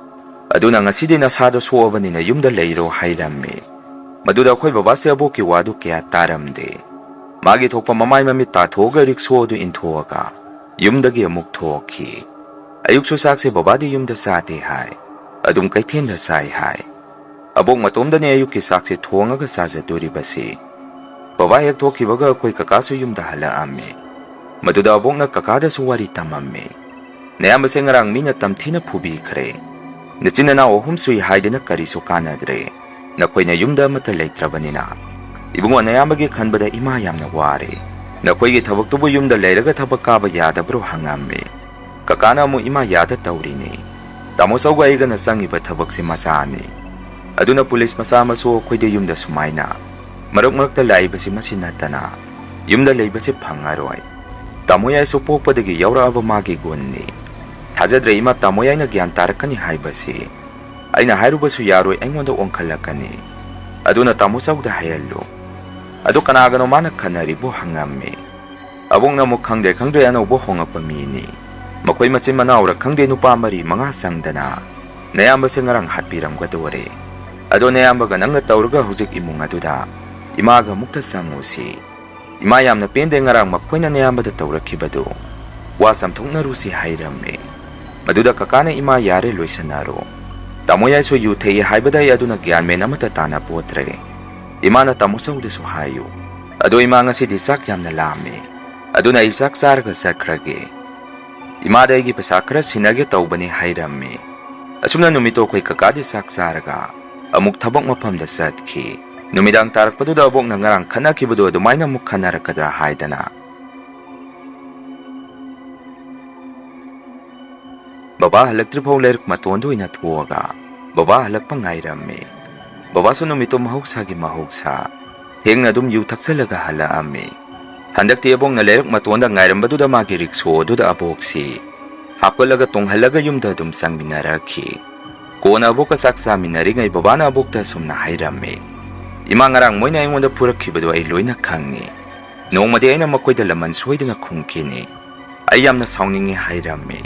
ꯑꯗꯨꯅ ꯉꯁꯤꯗꯤ ꯅꯁꯥꯗꯣ ꯁꯣꯛꯑꯕꯅꯤꯅ ꯌꯨꯝꯗ ꯂꯩꯔꯣ" ꯍꯥꯏꯔꯝꯃꯤ꯫ ꯃꯗꯨꯗ ꯑꯩꯈꯣꯏ ꯕꯕꯥꯁꯦ ꯑꯕꯣꯛꯀꯤ ꯋꯥꯗꯨ ꯀꯌꯥ ꯇꯥꯔꯝꯗꯦ꯫ ꯃꯥꯒꯤ ꯊꯣꯛꯄ ꯃꯃꯥꯏ ꯃꯃꯤꯠ ꯇꯥꯊꯣꯛꯑꯒ ꯔꯤꯛꯁꯣ ꯑꯗꯨ ꯏꯟꯊꯣꯛꯑꯒ ꯌꯨꯝꯗꯒꯤ ꯑꯃꯨꯛ ꯊꯣꯛꯈꯤ꯫ ꯑꯌꯨꯛꯁꯨ ꯆꯥꯛꯁꯦ ꯕꯕꯥꯗꯤ ꯌꯨꯝꯗ ꯆꯥꯗꯦ ꯍꯥꯏ, ꯑꯗꯨꯝ ꯀꯩꯊꯦꯜꯗ ꯆꯥꯏ ꯍꯥꯏ꯫ ꯑꯕꯣꯛ ꯃꯇꯣꯝꯗꯅꯦ ꯑꯌꯨꯛꯀꯤ ꯆꯥꯛꯁꯦ ꯊꯣꯡꯉꯒ ꯆꯥꯖꯗꯣꯔꯤꯕꯁꯤ꯫ ꯕꯕꯥ ꯍꯦꯛ ꯊꯣꯛꯈꯤꯕꯒ ꯑꯩꯈꯣꯏ ꯀꯀꯥꯁꯨ ꯌꯨꯝꯗ ꯍꯜꯂꯛꯑꯝꯃꯤ꯫ ꯃꯗꯨꯗ ꯑꯕꯣꯛꯅ ꯀꯀꯥꯗꯁꯨ ꯋꯥꯔꯤ ꯇꯝꯃꯝꯃꯤ꯫ "ꯅꯌꯥꯝꯕꯁꯦ ꯉꯔꯥꯡ ꯃꯤꯅ ꯇꯝꯊꯤꯅ ꯐꯨꯕꯤꯈ꯭ꯔꯦ꯫ ꯅꯆꯤꯟ ꯅꯅꯥꯎ ꯑꯍꯨꯝ ꯁꯨꯏ ꯍꯥꯏꯗꯅ ꯀꯔꯤꯁꯨ ꯀꯥꯟꯅꯗ꯭ꯔꯦ꯫ ꯅꯈꯣꯏꯅ ꯌꯨꯝꯗ ꯑꯃꯠꯇ ꯂꯩꯇ꯭ꯔꯕꯅꯤꯅ꯫ ꯏꯕꯨꯡꯉꯣ, ꯅꯌꯥꯝꯕꯒꯤ ꯈꯟꯕꯗ ꯏꯃꯥ ꯌꯥꯝꯅ ꯋꯥꯔꯦ꯫ ꯅꯈꯣꯏꯒꯤ ꯊꯕꯛꯇꯨꯕꯨ ꯌꯨꯝꯗ ꯂꯩꯔꯒ ꯊꯕꯛ ꯀꯥꯕ ꯌꯥꯗꯕ꯭ꯔꯣ?" ꯍꯪꯉꯝꯃꯤ꯫ ꯀꯀꯥꯅ ꯑꯃꯨꯛ, "ꯏꯃꯥ ꯌꯥꯗ ꯇꯧꯔꯤꯅꯤ꯫ ꯇꯥꯃꯣ ꯆꯧꯒ ꯑꯩꯒꯅ ꯆꯪꯉꯤꯕ ꯊꯕꯛꯁꯤ ꯃꯆꯥꯅꯤ꯫ ꯑꯗꯨꯅ ꯄꯨꯂꯤꯁ ꯃꯆꯥ ꯑꯃꯁꯨ ꯑꯩꯈꯣꯏꯗ ꯌꯨꯝꯗ ꯁꯨꯃꯥꯏꯅ ꯃꯔꯛ ꯃꯔꯛꯇ ꯂꯥꯛꯏꯕꯁꯤ ꯃꯁꯤ ꯅꯠꯇꯅ ꯌꯨꯝꯗ ꯂꯩꯕꯁꯤ ꯐꯪꯉꯔꯣꯏ꯫ ꯇꯥꯃꯣ ꯌꯥꯏꯁꯨ ꯄꯣꯛꯄꯗꯒꯤ ꯌꯥꯎꯔꯛꯑꯕ ꯃꯥꯒꯤ ꯒꯨꯟꯅꯤ꯫ ꯊꯥꯖꯗ꯭ꯔꯦ ꯏꯃꯥ, ꯇꯥꯃꯣ ꯌꯥꯏꯅ ꯒ꯭ꯌꯥꯟ ꯇꯥꯔꯛꯀꯅꯤ ꯍꯥꯏꯕꯁꯤ꯫ ꯑꯩꯅ ꯍꯥꯏꯔꯨꯕꯁꯨ ꯌꯥꯔꯣꯏ, ꯑꯩꯉꯣꯟꯗ ꯑꯣꯟꯈꯠꯂꯛꯀꯅꯤ꯫ ꯑꯗꯨꯅ ꯇꯥꯃꯣ ꯆꯧꯗ ꯍꯥꯏꯍꯜꯂꯨ꯫" "ꯑꯗꯨ ꯀꯅꯥꯒꯅꯣ ꯃꯥꯅ ꯈꯟꯅꯔꯤꯕꯣ?" ꯍꯪꯉꯝꯃꯤ꯫ ꯑꯕꯣꯛꯅ ꯑꯃꯨꯛ, "ꯈꯪꯗ꯭ꯔꯦ ꯈꯪꯗ꯭ꯔꯦ, ꯑꯅꯧꯕ ꯍꯣꯡꯉꯛꯄ ꯃꯤꯅꯤ꯫ ꯃꯈꯣꯏ ꯃꯆꯤꯟ ꯃꯅꯥꯎꯔ ꯈꯪꯗꯦ, ꯅꯨꯄꯥ ꯃꯔꯤ ꯃꯉꯥ ꯆꯪꯗꯅ ꯅꯌꯥꯝꯕꯁꯦ ꯉꯔꯥꯡ ꯍꯥꯠꯄꯤꯔꯝꯒꯗꯣꯔꯦ꯫ ꯑꯗꯣ ꯅꯌꯥꯝꯕꯒ ꯅꯪꯒ ꯇꯧꯔꯒ ꯍꯧꯖꯤꯛ ꯏꯃꯨꯡ ꯑꯗꯨꯗ ꯏꯃꯥꯒ ꯑꯃꯨꯛꯇ ꯆꯪꯉꯨꯁꯤ꯫ ꯏꯃꯥ ꯌꯥꯝꯅ ꯄꯦꯟꯗꯦ ꯉꯔꯥꯡ ꯃꯈꯣꯏꯅ ꯅꯌꯥꯝꯕꯗ ꯇꯧꯔꯛꯈꯤꯕꯗꯨ꯫ ꯋꯥ ꯆꯥꯝꯊꯣꯛꯅꯔꯨꯁꯤ ꯍꯥꯏꯔꯝꯃꯤ꯫ ꯃꯗꯨꯗ ꯀꯀꯥꯅ, "ꯏꯃꯥ ꯌꯥꯔꯦ, ꯂꯣꯏꯁꯟꯅꯔꯣ꯫ ꯇꯥꯃꯣ ꯌꯥꯏꯁꯨ ꯌꯨ ꯊꯛꯏ ꯍꯥꯏꯕꯗ ꯑꯩ ꯑꯗꯨꯅ ꯒ꯭ꯌꯥꯟ ꯃꯦꯟ ꯑꯃꯠꯇ ꯇꯥꯅ ꯄꯣꯠꯇ꯭ꯔꯦ꯫ ꯏꯃꯥꯅ ꯇꯥꯃꯣ ꯆꯧꯗꯁꯨ ꯍꯥꯏꯌꯨ꯫ ꯑꯗꯣ ꯏꯃꯥ, ꯉꯁꯤꯗꯤ ꯆꯥꯛ ꯌꯥꯝꯅ ꯂꯥꯝꯃꯦ꯫ ꯑꯗꯨꯅ ꯑꯩ ꯆꯥꯛ ꯆꯥꯔꯒ ꯆꯠꯈ꯭ꯔꯒꯦ꯫ ꯏꯃꯥꯗ ꯑꯩꯒꯤ ꯄꯩꯁꯥ ꯈꯔ ꯁꯤꯟꯅꯒꯦ ꯇꯧꯕꯅꯤ" ꯍꯥꯏꯔꯝꯃꯤ꯫ ꯑꯁꯨꯝꯅ ꯅꯨꯃꯤꯠꯇꯣ ꯑꯩꯈꯣꯏ ꯀꯀꯥꯗꯤ ꯆꯥꯛ ꯆꯥꯔꯒ ꯑꯃꯨꯛ ꯊꯕꯛ ꯃꯐꯝꯗ ꯆꯠꯈꯤ꯫ ꯅꯨꯃꯤꯗꯥꯡ ꯇꯥꯔꯛꯄꯗꯨꯗ ꯑꯕꯣꯛꯅ ꯉꯔꯥꯡ ꯈꯠꯅꯈꯤꯕꯗꯣ ꯑꯗꯨꯃꯥꯏꯅ ꯑꯃꯨꯛ ꯈꯟꯅꯔꯛꯀꯗ꯭ꯔꯥ ꯍꯥꯏꯗꯅ ꯕꯕꯥ ꯍꯜꯂꯛꯇ꯭ꯔꯤꯐꯥꯎ ꯂꯩꯔꯛ ꯃꯇꯣꯟꯗ ꯑꯣꯏꯅ ꯊꯣꯛꯑꯒ ꯕꯕꯥ ꯍꯜꯂꯛꯄ ꯉꯥꯏꯔꯝꯃꯤ꯫ ꯕꯕꯥꯁꯨ ꯅꯨꯃꯤꯠꯇꯣ ꯃꯍꯧꯁꯥꯒꯤ ꯃꯍꯧꯁꯥ ꯊꯦꯡꯅ ꯑꯗꯨꯝ ꯌꯨ ꯊꯛꯆꯜꯂꯒ ꯍꯜꯂꯛꯑꯝꯃꯤ꯫ ꯍꯟꯗꯛꯇꯤ ꯑꯕꯣꯛꯅ ꯂꯩꯔꯛ ꯃꯇꯣꯟꯗ ꯉꯥꯏꯔꯝꯕꯗꯨꯗ ꯃꯥꯒꯤ ꯔꯤꯛꯁꯣ ꯑꯗꯨꯗ ꯑꯕꯣꯛꯁꯤ ꯍꯥꯞꯀꯠꯂꯒ ꯇꯣꯡꯍꯜꯂꯒ ꯌꯨꯝꯗ ꯑꯗꯨꯝ ꯆꯪꯃꯤꯟꯅꯔꯛꯈꯤ꯫ ꯀꯣꯟꯅ ꯑꯕꯣꯛꯀ ꯆꯥꯛ ꯆꯥꯃꯤꯟꯅꯔꯤꯉꯩ ꯕꯕꯥꯅ ꯑꯕꯣꯛꯇ ꯑꯁꯨꯝꯅ ꯍꯥꯏꯔꯝꯃꯤ, "ꯏꯃꯥ ꯉꯔꯥꯡ ꯃꯣꯏꯅ ꯑꯩꯉꯣꯟꯗ ꯐꯨꯔꯛꯈꯤꯕꯗꯣ ꯑꯩ ꯂꯣꯏꯅ ꯈꯪꯉꯤ꯫ ꯅꯣꯡꯃꯗꯤ ꯑꯩꯅ ꯃꯈꯣꯏꯗ ꯂꯃꯟ ꯁꯣꯏꯗꯅ ꯈꯨꯝꯈꯤꯅꯤ꯫ ꯑꯩ ꯌꯥꯝꯅ ꯁꯥꯎꯅꯤꯡꯉꯤ" ꯍꯥꯏꯔꯝꯃꯤ꯫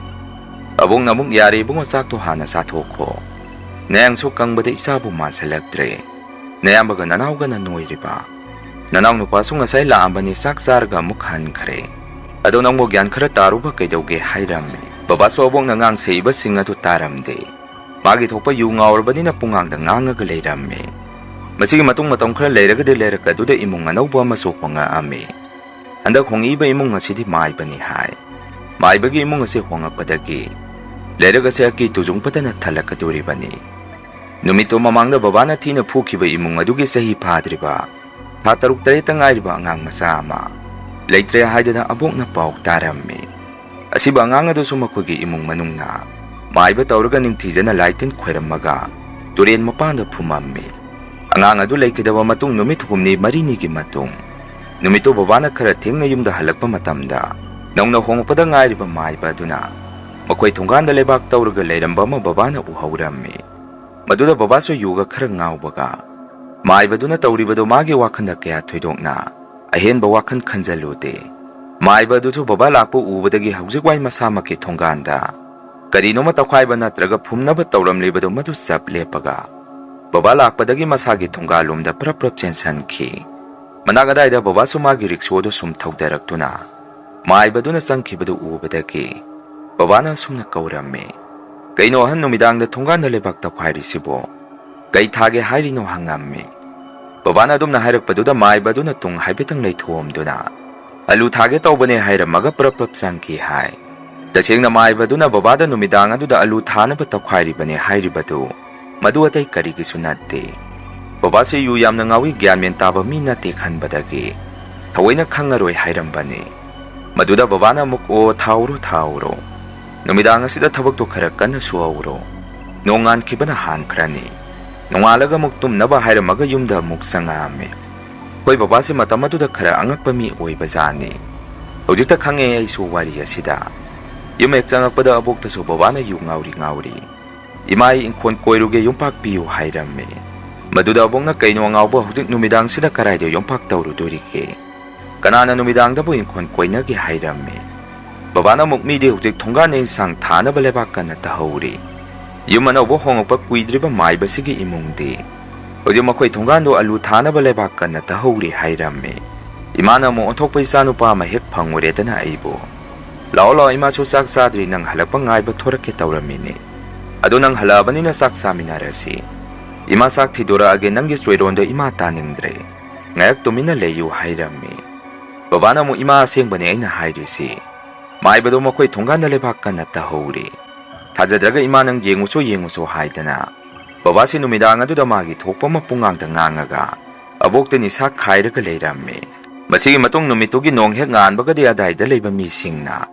ꯑꯕꯣꯛꯅ ꯑꯃꯨꯛ, "ꯌꯥꯔꯦ ꯏꯕꯨꯡꯉꯣ, ꯆꯥꯛꯇꯣ ꯍꯥꯟꯅ ꯆꯥꯊꯣꯛꯈꯣ꯫ ꯅꯌꯥꯡꯁꯨ ꯀꯪꯕꯗ ꯏꯁꯥꯕꯨ ꯃꯥꯟꯁꯤꯜꯂꯛꯇ꯭ꯔꯦ꯫ ꯅꯌꯥꯝꯕꯒ ꯅꯅꯥꯎꯒꯅ ꯅꯣꯏꯔꯤꯕ꯫ ꯅꯅꯥꯎ ꯅꯨꯄꯥꯁꯨ ꯉꯁꯥꯏ ꯂꯥꯛꯑꯝꯕꯅꯤ, ꯆꯥꯛ ꯆꯥꯔꯒ ꯑꯃꯨꯛ ꯍꯟꯈ꯭ꯔꯦ꯫ ꯑꯗꯣ ꯅꯪꯕꯨ ꯒ꯭ꯌꯥꯟ ꯈꯔ ꯇꯥꯔꯨꯕ ꯀꯩꯗꯧꯒꯦ?" ꯍꯥꯏꯔꯝꯃꯤ꯫ ꯕꯕꯥꯁꯨ ꯑꯕꯣꯛꯅ ꯉꯥꯡ ꯁꯛꯏꯕꯁꯤꯡ ꯑꯗꯨ ꯇꯥꯔꯝꯗꯦ꯫ ꯃꯥꯒꯤ ꯊꯣꯛꯄ ꯌꯨ ꯉꯥꯎꯔꯕꯅꯤꯅ ꯄꯨꯡꯉꯥꯡꯗ ꯉꯥꯡꯉꯒ ꯂꯩꯔꯝꯃꯤ꯫ ꯃꯁꯤꯒꯤ ꯃꯇꯨꯡ ꯃꯇꯝ ꯈꯔ ꯂꯩꯔꯒꯗꯤ ꯂꯩꯔꯛ ꯑꯗꯨꯗ ꯏꯃꯨꯡ ꯑꯅꯧꯕ ꯑꯃꯁꯨ ꯍꯣꯡꯉꯛꯑꯝꯃꯤ꯫ ꯍꯟꯗꯛ ꯍꯣꯡꯉꯛꯏꯕ ꯏꯃꯨꯡ ꯑꯁꯤꯗꯤ ꯃꯥꯏꯕꯅꯤ ꯍꯥꯏ꯫ ꯃꯥꯏꯕꯒꯤ ꯏꯃꯨꯡ ꯑꯁꯤ ꯍꯣꯡꯉꯛꯄꯗꯒꯤ ꯂꯩꯔꯛ ꯑꯁꯤ ꯑꯀꯤ ꯇꯨꯖꯨꯡ ꯄꯠꯇꯅ ꯊꯜꯂꯛꯀꯗꯣꯔꯤꯕꯅꯤ꯫ ꯅꯨꯃꯤꯠꯇꯨ ꯃꯃꯥꯡꯗ ꯕꯕꯥꯅ ꯊꯤꯅ ꯐꯨꯈꯤꯕ ꯏꯃꯨꯡ ꯑꯗꯨꯒꯤ ꯆꯍꯤ ꯐꯥꯗ꯭ꯔꯤꯕ, ꯊꯥ ꯇꯔꯨꯛ ꯇꯔꯦꯠꯇ ꯉꯥꯏꯔꯤꯕ ꯑꯉꯥꯡ ꯃꯆꯥ ꯑꯃ ꯂꯩꯇ꯭ꯔꯦ ꯍꯥꯏꯗꯅ ꯑꯕꯣꯛꯅ ꯄꯥꯎ ꯇꯥꯔꯝꯃꯤ꯫ ꯑꯁꯤꯕꯨ ꯑꯉꯥꯡ ꯑꯗꯨꯁꯨ ꯃꯈꯣꯏꯒꯤ ꯏꯃꯨꯡ ꯃꯅꯨꯡꯅ ꯃꯥꯏꯕ ꯇꯧꯔꯒ ꯅꯤꯡꯊꯤꯖꯅ ꯂꯥꯏ ꯇꯤꯟ ꯈꯣꯏꯔꯝꯃꯒ ꯇꯨꯔꯦꯟ ꯃꯄꯥꯟꯗ ꯐꯨꯝꯃꯝꯃꯤ꯫ ꯑꯉꯥꯡ ꯑꯗꯨ ꯂꯩꯈꯤꯗꯕ ꯃꯇꯨꯡ ꯅꯨꯃꯤꯠ ꯍꯨꯝꯅꯤ ꯃꯔꯤꯅꯤꯒꯤ ꯃꯇꯨꯡ ꯅꯨꯃꯤꯠꯇꯨ ꯕꯕꯥꯅ ꯈꯔ ꯊꯦꯡꯅ ꯌꯨꯝꯗ ꯍꯜꯂꯛꯄ ꯃꯇꯝꯗ ꯅꯧꯅ ꯍꯣꯡꯂꯛꯄꯗ ꯉꯥꯏꯔꯤꯕ ꯃꯥꯏꯕ ꯑꯗꯨꯅ ꯃꯈꯣꯏ ꯊꯣꯡꯒꯥꯟꯗ ꯂꯩꯕꯥꯛ ꯇꯧꯔꯒ ꯂꯩꯔꯝꯕ ꯑꯃ ꯕꯕꯥꯅ ꯎꯍꯧꯔꯝꯃꯤ꯫ ꯃꯗꯨꯗ ꯕꯕꯥꯁꯨ ꯌꯨꯒ ꯈꯔ ꯉꯥꯎꯕꯒ ꯃꯥꯏꯕꯗꯨꯅ ꯇꯧꯔꯤꯕꯗꯨ ꯃꯥꯒꯤ ꯋꯥꯈꯜꯗ ꯀꯌꯥ ꯊꯣꯏꯗꯣꯛꯅ ꯑꯍꯦꯟꯕ ꯋꯥꯈꯜ ꯈꯟꯖꯜꯂꯨꯗꯦ꯫ ꯃꯥꯏꯕ ꯑꯗꯨꯁꯨ ꯕꯕꯥ ꯂꯥꯛꯄ ꯎꯕꯗꯒꯤ ꯍꯧꯖꯤꯛ ꯋꯥꯏ ꯃꯁꯥꯃꯛꯀꯤ ꯊꯣꯡꯒꯥꯟꯗ ꯀꯔꯤꯅꯣꯃ ꯇꯧꯈꯥꯏꯕ ꯅꯠꯇ꯭ꯔꯒ ꯐꯨꯝꯅꯕ ꯇꯧꯔꯝꯂꯤꯕꯗꯨ ꯃꯗꯨ ꯆꯞ ꯂꯦꯞꯄꯒ ꯕꯕꯥ ꯂꯥꯛꯄꯗꯒꯤ ꯃꯁꯥꯒꯤ ꯊꯣꯡꯒꯥꯜꯂꯣꯝꯗ ꯄ꯭ꯔꯞ ꯄ꯭ꯔꯞ ꯆꯦꯟꯁꯤꯟꯈꯤ꯫ ꯃꯅꯥꯛ ꯑꯗꯥꯏꯗ ꯕꯕꯥꯁꯨ ꯃꯥꯒꯤ ꯔꯤꯛꯁꯣꯗꯨ ꯁꯨꯝ ꯊꯧꯗꯔꯛꯇꯨꯅ ꯃꯥꯏꯕꯗꯨꯅ ꯆꯪꯈꯤꯕꯗꯨ ꯎꯕꯗꯒꯤ ꯕꯕꯥꯅ ꯑꯁꯨꯝꯅ ꯀꯧꯔꯝꯃꯤ, "ꯀꯩꯅꯣ ꯑꯍꯟ ꯅꯨꯃꯤꯗꯥꯡꯗ ꯊꯣꯡꯒꯥꯟꯗ ꯂꯩꯕꯥꯛ ꯇꯧꯈꯥꯏꯔꯤꯁꯤꯕꯣ? ꯀꯩ ꯊꯥꯒꯦ ꯍꯥꯏꯔꯤꯅꯣ?" ꯍꯪꯉꯝꯃꯤ꯫ ꯕꯕꯥꯅ ꯑꯗꯨꯝꯅ ꯍꯥꯏꯔꯛꯄꯗꯨꯗ ꯃꯥꯏꯕꯗꯨꯅ ꯇꯨꯡ ꯍꯥꯏꯐꯦꯠꯇꯪ ꯂꯩꯊꯣꯛꯑꯝꯗꯨꯅ, "ꯑꯂꯨ ꯊꯥꯒꯦ ꯇꯧꯕꯅꯦ" ꯍꯥꯏꯔꯝꯃꯒ ꯄ꯭ꯔꯞ ꯄ꯭ꯔꯞ ꯆꯪꯈꯤ ꯍꯥꯏ꯫ ꯇꯁꯦꯡꯅ ꯃꯥꯏꯕꯗꯨꯅ ꯕꯕꯥꯗ ꯅꯨꯃꯤꯗꯥꯡ ꯑꯗꯨꯗ ꯑꯂꯨ ꯊꯥꯅꯕ ꯇꯧꯈꯥꯏꯔꯤꯕꯅꯦ ꯍꯥꯏꯔꯤꯕꯗꯨ ꯃꯗꯨ ꯑꯇꯩ ꯀꯔꯤꯒꯤꯁꯨ ꯅꯠꯇꯦ꯫ ꯕꯕꯥꯁꯤ ꯌꯨ ꯌꯥꯝꯅ ꯉꯥꯎꯏ, ꯒ꯭ꯌꯥꯟ ꯃꯦꯟ ꯇꯥꯕ ꯃꯤ ꯅꯠꯇꯦ ꯈꯟꯕꯗꯒꯤ ꯊꯑꯣꯏꯅ ꯈꯪꯉꯔꯣꯏ ꯍꯥꯏꯔꯝꯕꯅꯤ꯫ ꯃꯗꯨꯗ ꯕꯕꯥꯅ ꯑꯃꯨꯛ, "ꯑꯣ, ꯊꯥꯎꯔꯣ, ꯊꯥꯎꯔꯣ꯫ ꯅꯨꯃꯤꯗꯥꯡ ꯑꯁꯤꯗ ꯊꯕꯛꯇꯣ ꯈꯔ ꯀꯟꯅ ꯁꯨꯍꯧꯔꯣ꯫ ꯅꯣꯡꯉꯥꯟꯈꯤꯕꯅ ꯍꯥꯟꯈ꯭ꯔꯅꯤ꯫ ꯅꯣꯡꯉꯥꯜꯂꯒ ꯑꯃꯨꯛ ꯇꯨꯝꯅꯕ" ꯍꯥꯏꯔꯝꯃꯒ ꯌꯨꯝꯗ ꯑꯃꯨꯛ ꯆꯪꯉꯛꯑꯝꯃꯤ꯫ ꯑꯩꯈꯣꯏ ꯕꯕꯥꯁꯤ ꯃꯇꯝ ꯑꯗꯨꯗ ꯈꯔ ꯑꯉꯛꯄ ꯃꯤ ꯑꯣꯏꯕꯖꯥꯠꯅꯤ꯫ ꯍꯧꯖꯤꯛꯇ ꯈꯪꯉꯦ ꯑꯩꯁꯨ ꯋꯥꯔꯤ ꯑꯁꯤꯗ꯫ ꯌꯨꯝ ꯍꯦꯛ ꯆꯪꯉꯛꯄꯗ ꯑꯕꯣꯛꯇꯁꯨ ꯕꯕꯥꯅ ꯌꯨ ꯉꯥꯎꯔꯤ ꯉꯥꯎꯔꯤ, "ꯏꯃꯥ, ꯑꯩ ꯏꯪꯈꯣꯜ ꯀꯣꯏꯔꯨꯒꯦ, ꯌꯨꯝꯄꯥꯛ ꯄꯤꯌꯨ" ꯍꯥꯏꯔꯝꯃꯤ꯫ ꯃꯗꯨꯗ ꯑꯕꯣꯛꯅ, "ꯀꯩꯅꯣ ꯑꯉꯥꯎꯕ, ꯍꯧꯖꯤꯛ ꯅꯨꯃꯤꯗꯥꯡꯁꯤꯗ ꯀꯗꯥꯏꯗ ꯌꯨꯝꯄꯥꯛ ꯇꯧꯔꯨꯗꯣꯔꯤꯒꯦ? ꯀꯅꯥꯅ ꯅꯨꯃꯤꯗꯥꯡꯗꯕꯨ ꯏꯪꯈꯣꯜ ꯀꯣꯏꯅꯒꯦ?" ꯍꯥꯏꯔꯝꯃꯤ꯫ ꯕꯕꯥꯅ ꯑꯃꯨꯛ, "ꯃꯤꯗꯤ ꯍꯧꯖꯤꯛ ꯊꯣꯡꯒꯥꯟꯗ ꯏꯟꯁꯥꯡ ꯊꯥꯅꯕ ꯂꯩꯕꯥꯛ ꯀꯟꯅ ꯇꯧꯍꯧꯔꯤ꯫ ꯌꯨꯝ ꯑꯅꯧꯕ ꯍꯣꯡꯉꯛꯄ ꯀꯨꯏꯗ꯭ꯔꯤꯕ ꯃꯥꯏꯕꯁꯤꯒꯤ ꯏꯃꯨꯡꯗꯤ ꯍꯧꯖꯤꯛ ꯃꯈꯣꯏ ꯊꯣꯡꯒꯥꯟꯗꯣ ꯑꯂꯨ ꯊꯥꯅꯕ ꯂꯩꯕꯥꯛ ꯀꯟꯅ ꯇꯧꯍꯧꯔꯤ" ꯍꯥꯏꯔꯝꯃꯤ꯫ ꯏꯃꯥꯅ ꯑꯃꯨꯛ ꯑꯣꯟꯊꯣꯛꯄ, "ꯏꯆꯥꯅꯨꯄꯥ ꯑꯃ ꯍꯦꯛ ꯐꯪꯉꯨꯔꯦꯗꯅ ꯑꯩꯕꯨ꯫ ꯂꯥꯛꯑꯣ, ꯂꯥꯛꯑꯣ, ꯏꯃꯥꯁꯨ ꯆꯥꯛ ꯆꯥꯗ꯭ꯔꯤ, ꯅꯪ ꯍꯜꯂꯛꯄ ꯉꯥꯏꯕ ꯊꯣꯔꯛꯀꯦ ꯇꯧꯔꯝꯃꯤꯅꯦ꯫ ꯑꯗꯣ ꯅꯪ ꯍꯜꯂꯛꯑꯕꯅꯤꯅ ꯆꯥꯛ ꯆꯥꯃꯤꯟꯅꯔꯁꯤ꯫ ꯏꯃꯥ ꯆꯥꯛ ꯊꯤꯗꯣꯔꯛꯑꯒꯦ, ꯅꯪꯒꯤ ꯆꯣꯏꯔꯣꯟꯗꯣ ꯏꯃꯥ ꯇꯥꯅꯤꯡꯗ꯭ꯔꯦ꯫ ꯉꯥꯏꯍꯥꯛ ꯇꯨꯃꯤꯟꯅ ꯂꯩꯌꯨ" ꯍꯥꯏꯔꯝꯃꯤ꯫ ꯕꯕꯥꯅ ꯑꯃꯨꯛ, "ꯏꯃꯥ ꯑꯁꯦꯡꯕꯅꯦ ꯑꯩꯅ ꯍꯥꯏꯔꯤꯁꯤ꯫ ꯃꯥꯏꯕꯗꯣ ꯃꯈꯣꯏ ꯊꯣꯡꯒꯥꯟꯗ ꯂꯩꯕꯥꯛ ꯀꯟꯅ ꯇꯧꯍꯧꯔꯤ꯫ ꯊꯥꯖꯗ꯭ꯔꯒ ꯏꯃꯥ ꯅꯪ ꯌꯦꯡꯉꯨꯁꯣ, ꯌꯦꯡꯉꯨꯁꯣ" ꯍꯥꯏꯗꯅ ꯕꯕꯥꯁꯤ ꯅꯨꯃꯤꯗꯥꯡ ꯑꯗꯨꯗ ꯃꯥꯒꯤ ꯊꯣꯛꯄ ꯑꯃ ꯄꯨꯡꯉꯥꯡꯗ ꯉꯥꯡꯉꯒ ꯑꯕꯣꯛꯇ ꯅꯤꯁꯥ ꯈꯥꯏꯔꯒ ꯂꯩꯔꯝꯃꯤ꯫ ꯃꯁꯤꯒꯤ ꯃꯇꯨꯡ ꯅꯨꯃꯤꯠꯇꯨꯒꯤ ꯅꯣꯡ ꯍꯦꯛ ꯉꯥꯟꯕꯒꯗꯤ ꯑꯗꯥꯏꯗ ꯂꯩꯕ ꯃꯤꯁꯤꯡꯅ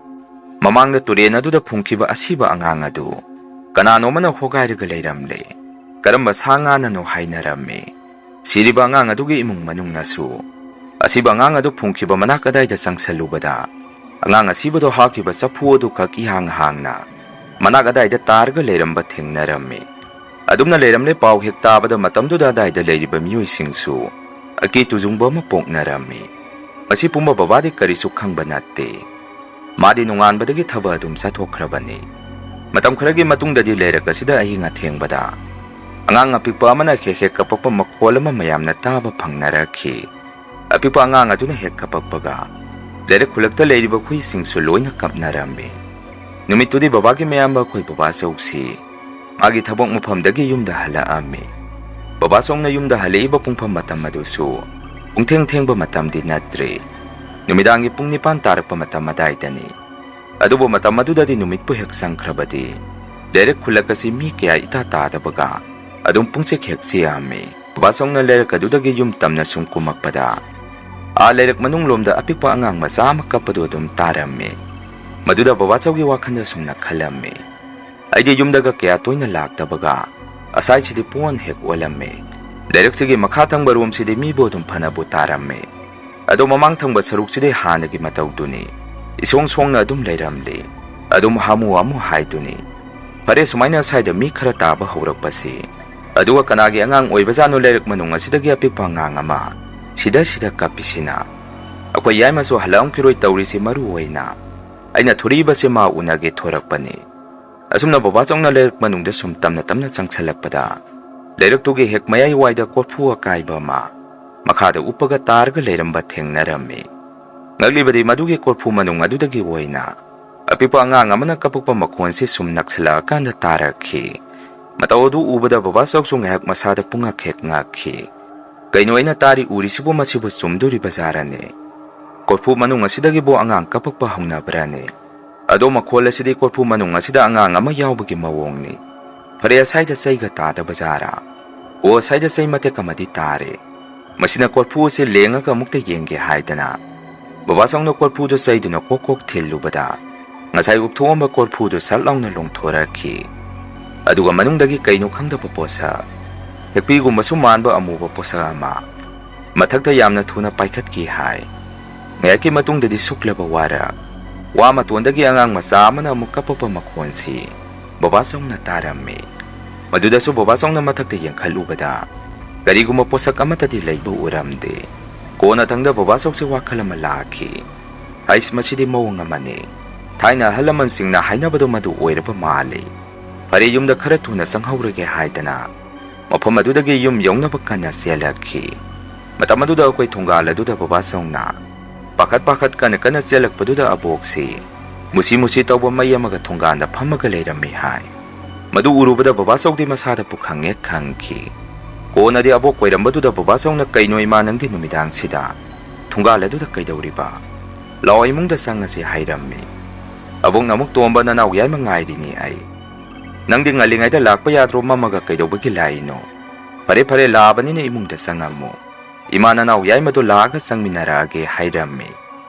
ꯃꯃꯥꯡꯗ ꯇꯨꯔꯦꯟ ꯑꯗꯨꯗ ꯐꯨꯝꯈꯤꯕ ꯑꯁꯤꯕ ꯑꯉꯥꯡ ꯑꯗꯨ ꯀꯅꯥꯅꯣꯃꯅ ꯍꯣꯒꯥꯏꯔꯒ ꯂꯩꯔꯝꯂꯦ꯫ ꯀꯔꯝꯕ ꯁꯥ ꯉꯥꯅꯅꯣ ꯍꯥꯏꯅꯔꯝꯃꯤ꯫ ꯁꯤꯔꯤꯕ ꯑꯉꯥꯡ ꯑꯗꯨꯒꯤ ꯏꯃꯨꯡ ꯃꯅꯨꯡꯅꯁꯨ ꯑꯁꯤꯕ ꯑꯉꯥꯡ ꯑꯗꯨ ꯐꯨꯝꯈꯤꯕ ꯃꯅꯥꯛ ꯑꯗꯥꯏꯗ ꯆꯪꯁꯜꯂꯨꯕꯗ ꯑꯉꯥꯡ ꯑꯁꯤꯕꯗꯣ ꯍꯥꯞꯈꯤꯕ ꯆꯐꯨ ꯑꯗꯨꯈꯛ ꯏꯍꯥꯡ ꯍꯥꯡꯅ ꯃꯅꯥꯛ ꯑꯗꯥꯏꯗ ꯇꯥꯔꯒ ꯂꯩꯔꯝꯕ ꯊꯦꯡꯅꯔꯝꯃꯤ꯫ ꯑꯗꯨꯝꯅ ꯂꯩꯔꯝꯂꯦ꯫ ꯄꯥꯎ ꯍꯦꯛ ꯇꯥꯕꯗ ꯃꯇꯝꯗꯨꯗ ꯑꯗꯥꯏꯗ ꯂꯩꯔꯤꯕ ꯃꯤꯑꯣꯏꯁꯤꯡꯁꯨ ꯑꯀꯤ ꯇꯨꯖꯨꯡꯕ ꯑꯃ ꯄꯣꯛꯅꯔꯝꯃꯤ꯫ ꯃꯁꯤ ꯄꯨꯝꯕ ꯕꯕꯥꯗꯤ ꯀꯔꯤꯁꯨ ꯈꯪꯕ ꯅꯠꯇꯦ꯫ ꯃꯥꯗꯤ ꯅꯣꯡꯉꯥꯟꯕꯗꯒꯤ ꯊꯕꯛ ꯑꯗꯨꯝ ꯆꯠꯊꯣꯛꯈ꯭ꯔꯕꯅꯤ꯫ ꯃꯇꯝ ꯈꯔꯒꯤ ꯃꯇꯨꯡꯗꯗꯤ ꯂꯩꯔꯛ ꯑꯁꯤꯗ ꯑꯍꯤꯡ ꯑꯊꯦꯡꯕꯗ ꯑꯉꯥꯡ ꯑꯄꯤꯛꯄ ꯑꯃꯅ ꯍꯦꯛ ꯍꯦꯛ ꯀꯞꯄꯛꯄ ꯃꯈꯣꯜ ꯑꯃ ꯃꯌꯥꯝꯅ ꯇꯥꯕ ꯐꯪꯅꯔꯛꯈꯤ꯫ ꯑꯄꯤꯛꯄ ꯑꯉꯥꯡ ꯑꯗꯨꯅ ꯍꯦꯛ ꯀꯞꯄꯛꯄꯒ ꯂꯩꯔꯛ ꯈꯨꯜꯂꯛꯇ ꯂꯩꯔꯤꯕ ꯍꯨꯏꯁꯤꯡꯁꯨ ꯂꯣꯏꯅ ꯀꯞꯅꯔꯝꯃꯤ꯫ ꯅꯨꯃꯤꯠꯇꯨꯗꯤ ꯕꯕꯥꯒꯤ ꯃꯌꯥꯝꯕ ꯑꯩꯈꯣꯏ ꯕꯕꯥ ꯆꯧꯁꯤ ꯃꯥꯒꯤ ꯊꯕꯛ ꯃꯐꯝꯗꯒꯤ ꯌꯨꯝꯗ ꯍꯜꯂꯛꯑꯝꯃꯤ꯫ ꯕꯕꯥ ꯆꯧꯅ ꯌꯨꯝꯗ ꯍꯜꯂꯛꯏꯕ ꯄꯨꯡꯐꯝ ꯃꯇꯝ ꯑꯗꯨꯁꯨ ꯄꯨꯡꯊꯦꯡ ꯊꯦꯡꯕ ꯃꯇꯝꯗꯤ ꯅꯠꯇ꯭ꯔꯤ꯫ ꯅꯨꯃꯤꯗꯥꯡꯒꯤ ꯄꯨꯡ ꯅꯤꯄꯥꯟ ꯇꯥꯔꯛꯄ ꯃꯇꯝ ꯑꯗꯥꯏꯗꯅꯤ꯫ ꯑꯗꯨꯕꯨ ꯃꯇꯝ ꯑꯗꯨꯗꯗꯤ ꯅꯨꯃꯤꯠꯄꯨ ꯍꯦꯛ ꯆꯪꯈ꯭ꯔꯕꯗꯤ ꯂꯩꯔꯛ ꯈꯨꯜꯂꯛ ꯑꯁꯤ ꯃꯤ ꯀꯌꯥ ꯏꯇꯥ ꯇꯥꯗꯕꯒ ꯑꯗꯨꯝ ꯄꯨꯡꯆꯤꯛ ꯍꯦꯛ ꯆꯤꯛꯑꯝꯃꯤ꯫ ꯕꯕꯥ ꯆꯧꯅ ꯂꯩꯔꯛ ꯑꯗꯨꯗꯒꯤ ꯌꯨꯝ ꯇꯝꯅ ꯁꯨꯝ ꯀꯨꯝꯃꯛꯄꯗ ꯑꯥ ꯂꯩꯔꯛ ꯃꯅꯨꯡ ꯂꯣꯝꯗ ꯑꯄꯤꯛꯄ ꯑꯉꯥꯡ ꯃꯆꯥ ꯑꯃ ꯀꯞꯄꯗꯨ ꯑꯗꯨꯝ ꯇꯥꯔꯝꯃꯤ꯫ ꯃꯗꯨꯗ ꯕꯕꯥ ꯆꯧꯒꯤ ꯋꯥꯈꯜꯗ ꯁꯨꯝꯅ ꯈꯜꯂꯝꯃꯤ, "ꯑꯩꯗꯤ ꯌꯨꯝꯗꯒ ꯀꯌꯥ ꯇꯣꯏꯅ ꯂꯥꯛꯇꯕꯒ ꯑꯁꯥꯏꯁꯤꯗꯤ ꯄꯣꯟ ꯍꯦꯛ ꯑꯣꯜꯂꯝꯃꯤ꯫ ꯂꯩꯔꯛꯁꯤꯒꯤ ꯃꯈꯥ ꯊꯪꯕ ꯔꯣꯝꯁꯤꯗꯤ ꯃꯤꯕꯨ ꯑꯗꯨꯝ ꯐꯅꯕꯨ ꯇꯥꯔꯝꯃꯤ꯫ ꯑꯗꯣ ꯃꯃꯥꯡ ꯊꯪꯕ ꯁꯔꯨꯛꯁꯤꯗꯤ ꯍꯥꯟꯅꯒꯤ ꯃꯇꯧꯗꯨꯅꯤ꯫ ꯏꯁꯣꯡ ꯁꯣꯡꯅ ꯑꯗꯨꯝ ꯂꯩꯔꯝꯂꯤ꯫ ꯑꯗꯨꯝ ꯍꯥꯃꯨ ꯍꯥꯃꯨ ꯍꯥꯏꯗꯨꯅꯤ꯫ ꯐꯔꯦ, ꯁꯨꯃꯥꯏꯅ ꯁ꯭ꯋꯥꯏꯗ ꯃꯤ ꯈꯔ ꯇꯥꯕ ꯍꯧꯔꯛꯄꯁꯤ꯫ ꯑꯗꯨꯒ ꯀꯅꯥꯒꯤ ꯑꯉꯥꯡ ꯑꯣꯏꯕꯖꯥꯠꯅꯣ ꯂꯩꯔꯛ ꯃꯅꯨꯡ ꯑꯁꯤꯗꯒꯤ ꯑꯄꯤꯛꯄ ꯑꯉꯥꯡ ꯑꯃ ꯁꯤꯗ ꯁꯤꯗ ꯀꯞꯄꯤꯁꯤꯅ? ꯑꯩꯈꯣꯏ ꯌꯥꯏꯃꯁꯨ ꯍꯜꯂꯛꯑꯝꯈꯤꯔꯣꯏ ꯇꯧꯔꯤꯁꯤ꯫ ꯃꯔꯨ ꯑꯣꯏꯅ ꯑꯩꯅ ꯊꯣꯔꯛꯏꯕꯁꯤ ꯃꯥ ꯎꯅꯒꯦ ꯊꯣꯔꯛꯄꯅꯤ"꯫ ꯑꯁꯨꯝꯅ ꯕꯕꯥ ꯆꯧꯅ ꯂꯩꯔꯛ ꯃꯅꯨꯡꯗ ꯁꯨꯝ ꯇꯝꯅ ꯇꯝꯅ ꯆꯪꯁꯜꯂꯛꯄꯗ ꯂꯩꯔꯛꯇꯨꯒꯤ ꯍꯦꯛ ꯃꯌꯥꯏ ꯋꯥꯏꯗ ꯀꯣꯔꯐꯨ ꯑꯀꯥꯏꯕ ꯑꯃ ꯃꯈꯥꯗ ꯎꯞꯄꯒ ꯇꯥꯔꯒ ꯂꯩꯔꯝꯕ ꯊꯦꯡꯅꯔꯝꯃꯤ꯫ ꯉꯛꯂꯤꯕꯗꯤ ꯃꯗꯨꯒꯤ ꯀꯣꯔꯐꯨ ꯃꯅꯨꯡ ꯑꯗꯨꯗꯒꯤ ꯑꯣꯏꯅ ꯑꯄꯤꯛꯄ ꯑꯉꯥꯡ ꯑꯃꯅ ꯀꯞꯄꯛꯄ ꯃꯈꯣꯟꯁꯤ ꯁꯨꯝ ꯅꯛꯁꯤꯜꯂꯛꯑꯀꯥꯟꯗ ꯇꯥꯔꯛꯈꯤ꯫ ꯃꯇꯧ ꯑꯗꯨ ꯎꯕꯗ ꯕꯕꯥ ꯆꯧꯁꯨ ꯉꯥꯏꯍꯥꯛ ꯃꯁꯥꯗ ꯄꯨꯡꯉꯛ ꯍꯦꯛ ꯉꯛꯈꯤ꯫ "ꯀꯩꯅꯣ ꯑꯩꯅ ꯇꯥꯔꯤ ꯎꯔꯤꯁꯤꯕꯨ? ꯃꯁꯤꯕꯨ ꯆꯨꯝꯗꯣꯔꯤꯕ ꯖꯥꯔꯅꯦ? ꯀꯣꯔꯐꯨ ꯃꯅꯨꯡ ꯑꯁꯤꯗꯒꯤꯕꯨ ꯑꯉꯥꯡ ꯀꯞꯄꯛꯄ ꯍꯧꯅꯕ꯭ꯔꯅꯦ? ꯑꯗꯣ ꯃꯈꯣꯜ ꯑꯁꯤꯗꯤ ꯀꯣꯔꯐꯨ ꯃꯅꯨꯡ ꯑꯁꯤꯗ ꯑꯉꯥꯡ ꯑꯃ ꯌꯥꯎꯕꯒꯤ ꯃꯑꯣꯡꯅꯤ꯫ ꯐꯔꯦ, ꯑꯁꯥꯏꯗ ꯆꯩꯒ ꯇꯥꯗꯕ ꯖꯥꯔꯥ? ꯑꯣ, ꯑꯁꯥꯏꯗ ꯆꯩ ꯃꯇꯦꯛ ꯑꯃꯗꯤ ꯇꯥꯔꯦ"꯫ ꯃꯁꯤꯅ ꯀꯣꯔꯐꯨ ꯑꯁꯤ ꯂꯦꯡꯉꯒ ꯑꯃꯨꯛꯇ ꯌꯦꯡꯒꯦ ꯍꯥꯏꯗꯅ ꯕꯕꯥ ꯆꯧꯅ ꯀꯣꯔꯐꯨꯗꯨ ꯆꯩꯗꯨꯅ ꯀꯣꯛ ꯀꯣꯛ ꯊꯤꯜꯂꯨꯕꯗ ꯉꯁꯥꯏ ꯎꯞꯊꯣꯛꯑꯝꯕ ꯀꯣꯔꯐꯨꯗꯨ ꯁꯠ ꯂꯥꯎꯅ ꯂꯣꯡꯊꯣꯔꯛꯈꯤ꯫ ꯑꯗꯨꯒ ꯃꯅꯨꯡꯗꯒꯤ ꯀꯩꯅꯣ ꯈꯪꯗꯕ ꯄꯣꯠꯁꯛ, ꯍꯦꯛꯄꯤꯒꯨꯝꯕꯁꯨ ꯃꯥꯟꯕ ꯑꯃꯨꯕ ꯄꯣꯠꯁꯛ ꯑꯃ ꯃꯊꯛꯇ ꯌꯥꯝꯅ ꯊꯨꯅ ꯄꯥꯏꯈꯠꯈꯤ ꯍꯥꯏ꯫ ꯉꯥꯏꯍꯥꯛꯀꯤ ꯃꯇꯨꯡꯗꯗꯤ ꯁꯨꯛꯂꯕ ꯋꯥꯔ ꯋꯥ ꯃꯇꯣꯟꯗꯒꯤ ꯑꯉꯥꯡ ꯃꯆꯥ ꯑꯃꯅ ꯑꯃꯨꯛ ꯀꯞꯄꯛꯄ ꯃꯈꯣꯟꯁꯤ ꯕꯕꯥ ꯆꯧꯅ ꯇꯥꯔꯝꯃꯤ꯫ ꯃꯗꯨꯗꯁꯨ ꯕꯕꯥ ꯆꯧꯅ ꯃꯊꯛꯇ ꯌꯦꯡꯈꯠꯂꯨꯕꯗ ꯀꯔꯤꯒꯨꯝꯕ ꯄꯣꯠꯁꯛ ꯑꯃꯠꯇꯗꯤ ꯂꯩꯕ ꯎꯔꯝꯗꯦ꯫ ꯀꯣꯟꯅꯊꯪꯗ ꯕꯕꯥꯆꯧꯁꯦ ꯋꯥꯈꯜ ꯑꯃ ꯂꯥꯛꯈꯤ꯫ "ꯍꯩꯁ, ꯃꯁꯤꯗꯤ ꯃꯑꯣꯡ ꯑꯃꯅꯤ꯫ ꯊꯥꯏꯅ ꯑꯍꯜ ꯂꯃꯟꯁꯤꯡꯅ ꯍꯥꯏꯅꯕꯗꯣ ꯃꯗꯨ ꯑꯣꯏꯔꯕ ꯃꯥꯜꯂꯤ꯫ ꯐꯔꯦ, ꯌꯨꯝꯗ ꯈꯔ ꯊꯨꯅ ꯆꯪꯍꯧꯔꯒꯦ" ꯍꯥꯏꯗꯅ ꯃꯐꯝ ꯑꯗꯨꯗꯒꯤ ꯌꯨꯝ ꯌꯧꯅꯕ ꯀꯟꯅ ꯆꯦꯜꯂꯛꯈꯤ꯫ ꯃꯇꯝ ꯑꯗꯨꯗ ꯑꯩꯈꯣꯏ ꯊꯣꯡꯒꯥꯜ ꯑꯗꯨꯗ ꯕꯕꯥꯆꯧꯅ ꯄꯥꯈꯠ ꯄꯥꯈꯠ ꯀꯟꯅ ꯀꯟꯅ ꯆꯦꯜꯂꯛꯄꯗꯨꯗ ꯑꯕꯣꯛꯁꯤ ꯃꯨꯁꯤ ꯃꯨꯁꯤ ꯇꯧꯕ ꯃꯩ ꯑꯃꯒ ꯊꯣꯡꯒꯥꯟꯗ ꯐꯝꯃꯒ ꯂꯩꯔꯝꯃꯤ ꯍꯥꯏ꯫ ꯃꯗꯨ ꯎꯔꯨꯕꯗ ꯕꯕꯥꯆꯧꯗꯤ ꯃꯁꯥꯗ ꯄꯨꯈꯪ ꯍꯦꯛ ꯈꯪꯈꯤ꯫ ꯀꯣꯟꯅꯗꯤ ꯑꯕꯣꯛ ꯑꯣꯏꯔꯝꯕꯗꯨꯗ ꯕꯕꯥꯆꯧꯅ, "ꯀꯩꯅꯣ ꯏꯃꯥ, ꯅꯪꯗꯤ ꯅꯨꯃꯤꯗꯥꯡꯁꯤꯗ ꯊꯣꯡꯒꯥꯜ ꯑꯗꯨꯗ ꯀꯩꯗꯧꯔꯤꯕ? ꯂꯥꯛꯑꯣ, ꯏꯃꯨꯡꯗ ꯆꯪꯉꯁꯤ" ꯍꯥꯏꯔꯝꯃꯤ꯫ ꯑꯕꯣꯛꯅ ꯑꯃꯨꯛ, "ꯇꯣꯝꯕ, ꯅꯅꯥꯎ ꯌꯥꯏꯃ ꯉꯥꯏꯔꯤꯅꯤ ꯑꯩ꯫ ꯅꯪꯗꯤ ꯉꯜꯂꯤꯉꯩꯗ ꯂꯥꯛꯄ ꯌꯥꯗ꯭ꯔꯣ? ꯃꯝꯃꯒ ꯀꯩꯗꯧꯕꯒꯤ ꯂꯥꯛꯏꯅꯣ? ꯐꯔꯦ ꯐꯔꯦ, ꯂꯥꯛꯑꯕꯅꯤꯅ ꯏꯃꯨꯡꯗ ꯆꯪꯉꯝꯃꯨ꯫ ꯏꯃꯥ ꯅꯅꯥꯎ ꯌꯥꯏꯃꯗꯣ ꯂꯥꯛꯑꯒ ꯆꯪꯃꯤꯟꯅꯔꯛꯑꯒꯦ" ꯍꯥꯏꯔꯝꯃꯤ꯫